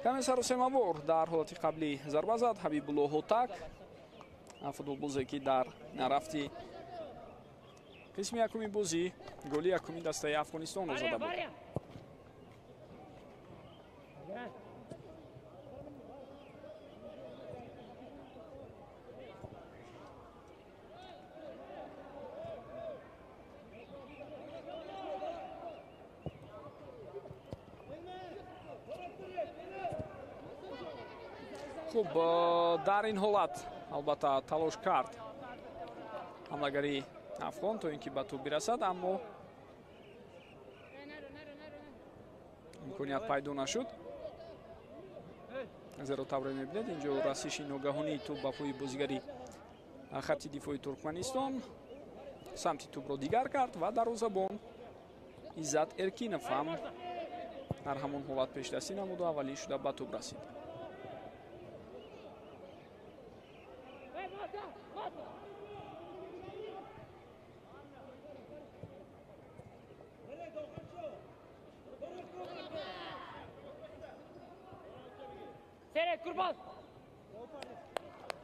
Каме сарусемавор дар ҳолати қаблӣ зарба зад Ҳабибулло Ҳотак, футболбозе ки дар рафти қисми якуми бозӣ голи якуми дастаи Афғонистонро зада буд. Хуб, дар ин ҳолат албатта талош кард ҳамлагари афғон то ин ки ба тӯб бирасад, аммо имконият пайдо нашуд. Зеро тавре мебинед, инҷо расиши ногаҳонии тӯб ба пои бозигари хатти дифои Туркманистон самти тӯбро дигар кард ва дарвозабон Иззат Эркинов ҳам дар ҳамон ҳолат пешдастӣ намуду аввалин шуда ба тӯб расид. Kurban.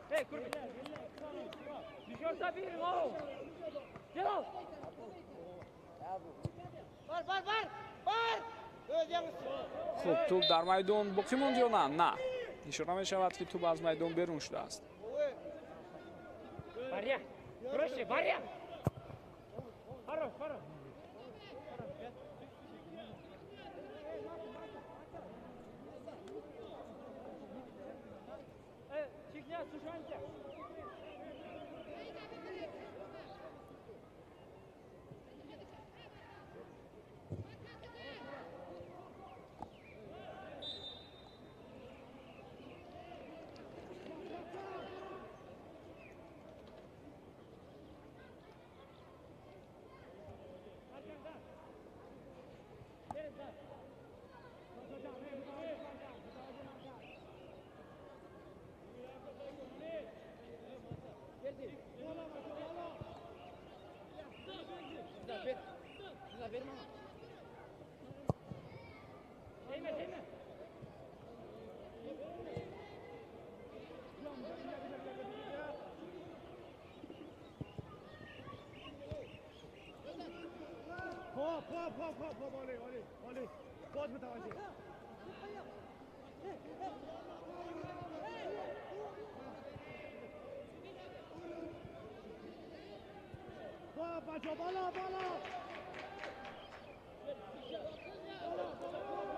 Hey Kurban. Düşürse bir gol. Celal. Var var var. Var. Хуб, тӯб дар майдон боқӣ монд ё на? На. Ишора мешавад ки тӯб аз майдон берун шудааст. Баря. Проще, Баря. Хорош, хорош.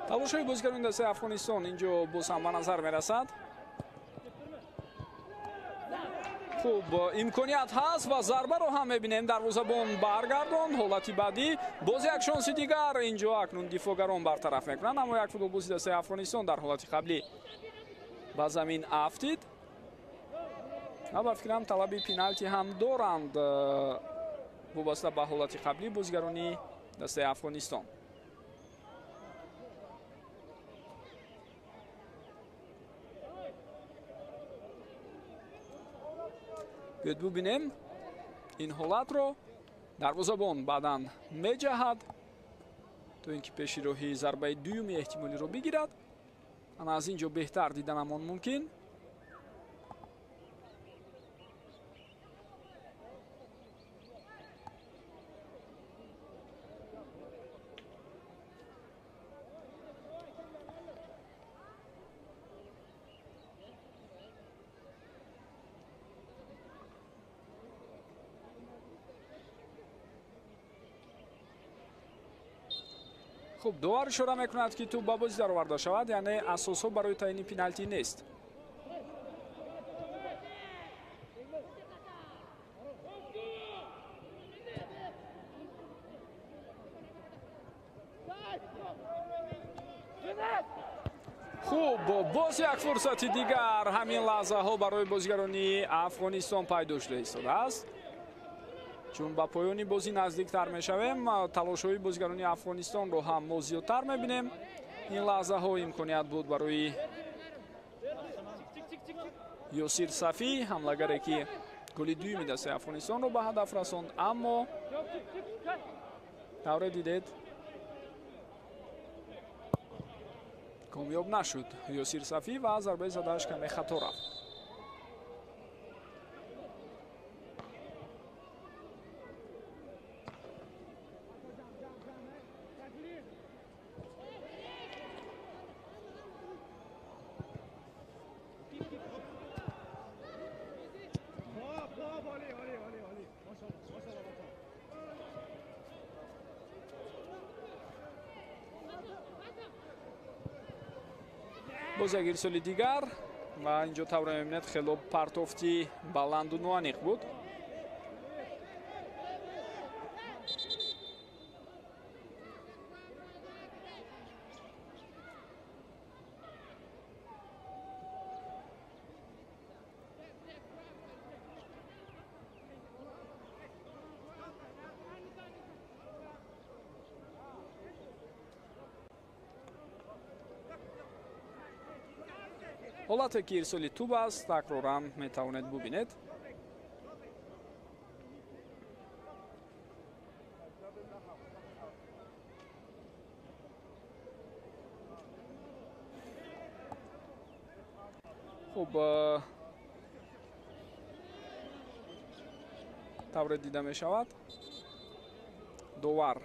Талошҳои бозигарони дастаи Афғонистон инҷо боз ҳам ба назар мерасад. Хуб, Хуб, имконият ҳаст ва зарбаро ҳам мебинем. Дарвозабон баргардон. Ҳолати баъдӣ боз як шонси дигар. Инҷо акнун дифоъгарон бартараф мекунанд, аммо як футболбози дастаи Афғонистон дар ҳолати қаблӣ ба замин афтид ва ба фикрам талаби пеналти ҳам доранд вобаста ба ҳолати қаблӣ бозигарони дастаи Афғонистон. Биёед бубинем ин ҳолатро. Дарвозабон баъдан меҷаҳад то ин ки пеши роҳи зарбаи дуюми эҳтимолиро бигирад. Ана аз ин ҷо беҳтар диданамон мумкин. Хуб, довар ишора мекунад, ки тӯб ба бозӣ дароварда шавад, яъне асосҳо барои таъйини пеналти нест. Хуб, боз як фурсати дигар ҳамин лаҳзаҳо барои бозигарони Афғонистон пайдо шуда истодааст. Чун ба поёни бозӣ наздиктар мешавем, талошҳои бозигарони Афғонистонро ҳам мо зиёдтар мебинем. Ин лаҳзаҳо имконият буд барои Ёсир Сафӣ, ҳамлагаре ки голи дуюми дастаи Афғонистонро ба ҳадаф расонд, аммо тавре дидед комёб нашуд Ёсир Сафӣ ва зарбаи задааш каме хато рафт. Боз як ирсоли дигар ва инҷо тавре мебинед хело партофти баланду ноаниқ буд. Ҳолате ки ирсоли тӯб аст, такроран метавонед бубинед. Хуб, тавре дида мешавад, довар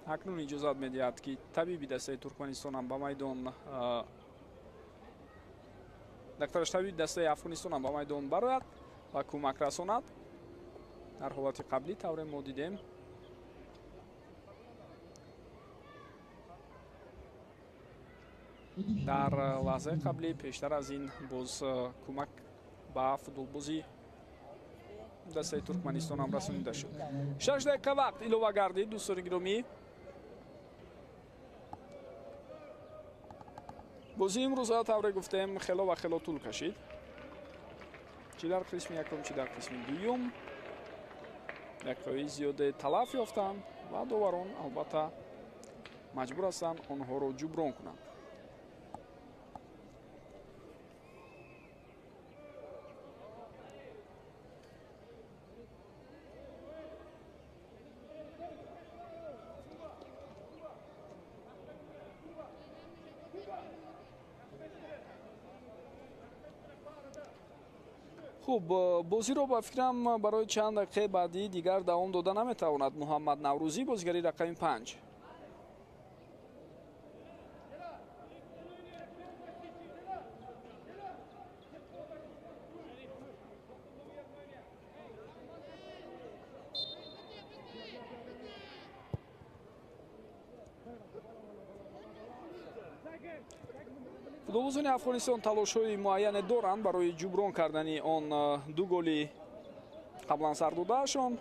акнун иҷозат медиҳад, ки табиби дастаи Туркманистонам ба майдон, дактараш табиби дастаи Афғонистонам ба майдон барояд ва кӯмак расонад. Дар ҳолати қаблӣ тавре мо дидем дар лаҳзаи қаблӣ пештар аз ин боз кӯмак ба футболбозӣ дастаи Туркманистон ҳам расонида шуд. 6 дақиқа вақт илова гардид, дӯстони гиромӣ. Бозии имрӯза тавре гуфтем хело ва хело тӯл кашид, чӣ дар қисми якум, чӣ дар қисми дуюм. Дақиқаҳои зиёде талаф ёфтанд ва доварон албатта маҷбур ҳастанд онҳоро ҷуброн кунанд. Хуб, бозиро ба фикрам барои чанд дақиқаи баъдӣ дигар давом дода наметавонад Муҳаммад Наврӯзӣ, бозигари рақами 5. Футболбозони Афғонистон талошҳои муайяне доранд барои ҷуброн кардани он ду голи қаблан сар додаашон,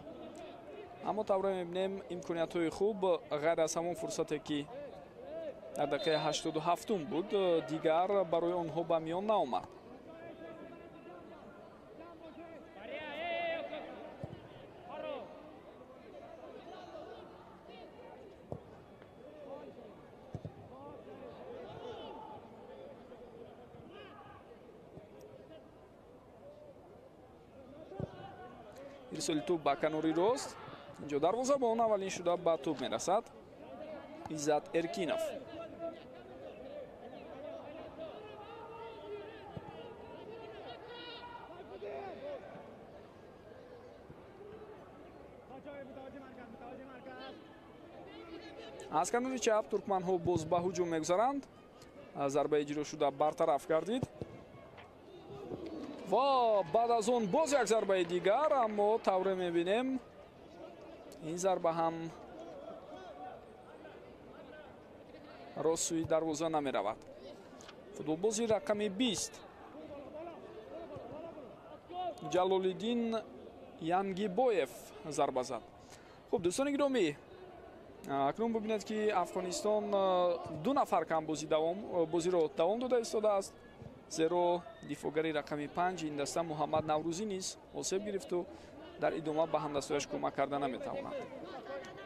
аммо тавре мебинем имкониятҳои хуб ғайр аз ҳамон фурсате ки дар дақиқаи 87 буд, дигар барои онҳо ба миён наомад. Ирсоли тӯб ба канори рост. Инҷо дарвозабон аввалин шуда ба тӯб мерасад Иззат Эркинов. Аз канори чап туркманҳо боз ба ҳуҷум мегузаранд. Зарба иҷро шуда бартараф гардид ва баъд аз он боз як зарбаи дигар, аммо тавре мебинем ин зарба ҳам рост сӯи дарвоза намеравад. Футболбози рақами 20 Ҷалолиддин Янгибоев зарба зад. Хуб, дӯстони гиромӣ, акнун бубинед ки Афғонистон ду нафар кам бозиро давом дода истодааст, зеро дифоъгари рақами 5 ин даста Муҳаммад Наврӯзӣ низ осеб гирифту дар идома ба ҳамдастояш кӯмак карда наметавонад.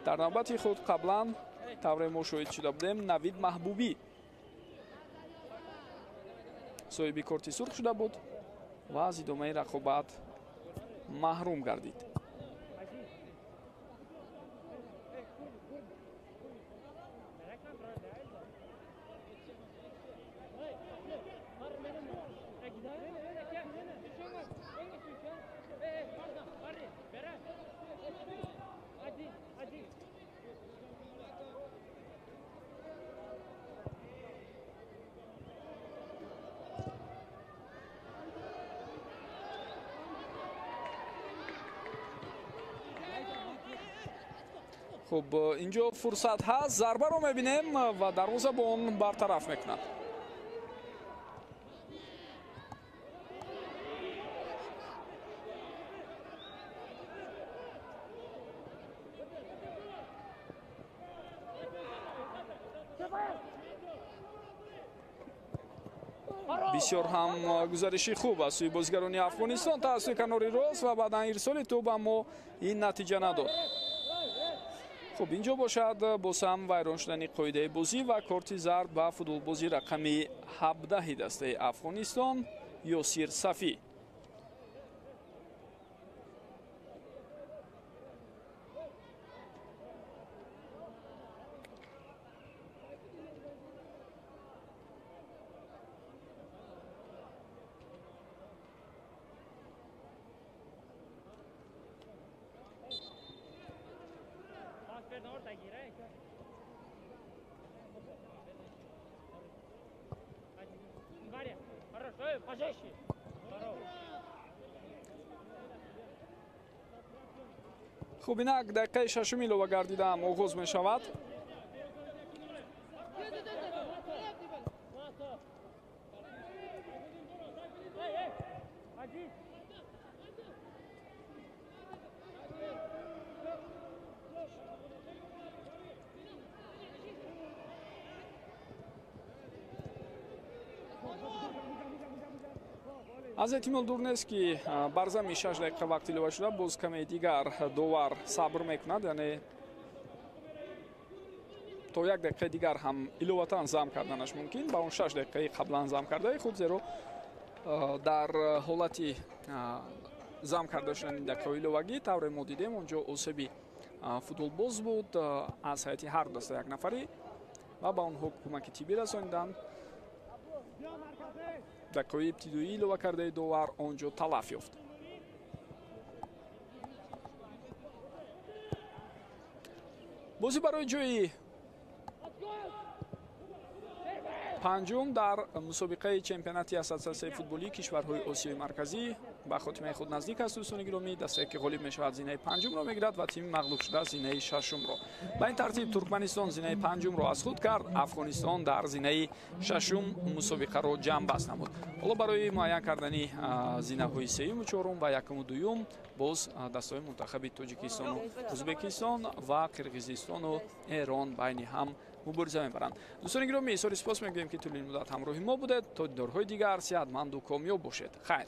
Дар навбати худ қаблан тавре мо шоҳид шуда будем, Навид Маҳбубӣ соҳиби корти сурх шуда буд ва аз идомаи рақобат маҳрум гардид. Хуб, инҷо фурсат ҳаст, зарбаро мебинем ва дарвозабон бартараф мекунад. Бисёр ҳам гузариши хуб аз сӯи бозигарони Афғонистон та аз сӯи канори рост ва баъдан ирсоли тӯб, аммо ин натиҷа надод. Хуб, инҷо бошад боз ҳам вайрон шудани қоидаи бозӣ ва корти зард ба футболбози рақами 17 дастаи Афғонистон Ёсир Сафӣ. Хуб, инак дақиқаи шашуми илова гардидаам оғоз мешавад. Аз эҳтимол дур нест ки бар зами 6 дақиқа вақт илова шуда боз каме дигар довар сабр мекунад, яъне то як дақиқаи дигар ҳам иловатан зам карданаш мумкин ба он 6 дақиқаи қаблан зам кардаи худ, зеро дар ҳолати зам карда шудани дақиқаҳои иловагӣ тавре мо дидем онҷо осеби футболбоз буд аз ҳайати ҳар даста як нафарӣ ва ба онҳо кӯмаки тиббӣ расониданд. Дақиқаҳои ибтидоӣ илова кардаи довар он ҷо талаф ёфт. Бозӣ барои ҷои Панҷум дар мусобиқаи чемпионати Ассотсиатсияи футболии кишварҳои Осиёи Марказӣ ба хотимаи худ наздик аст. Дӯстони гиромӣ, дастае, ки ғолиб мешавад, зинаи панҷумро мегирад ва тими мағлубшуда зинаи шашумро. Ба ин тартиб Туркманистон зинаи панҷумро аз худ кард, Афғонистон дар зинаи шашум мусобиқаро ҷамъбаст намуд. Ҳоло барои муайян кардани зинаҳои сеюму чорум ва якуму дуюм боз дастаҳои мунтахаби Тоҷикистону Ӯзбекистон ва Қирғизистону Эрон байни ҳам мубориза мебаранд. Дӯстони гиромӣ, изҳори сипос мегӯем, ки тӯли ин муддат ҳамроҳи мо будед. То дидорҳои дигар сиҳатманду комёб бошед. Хайр.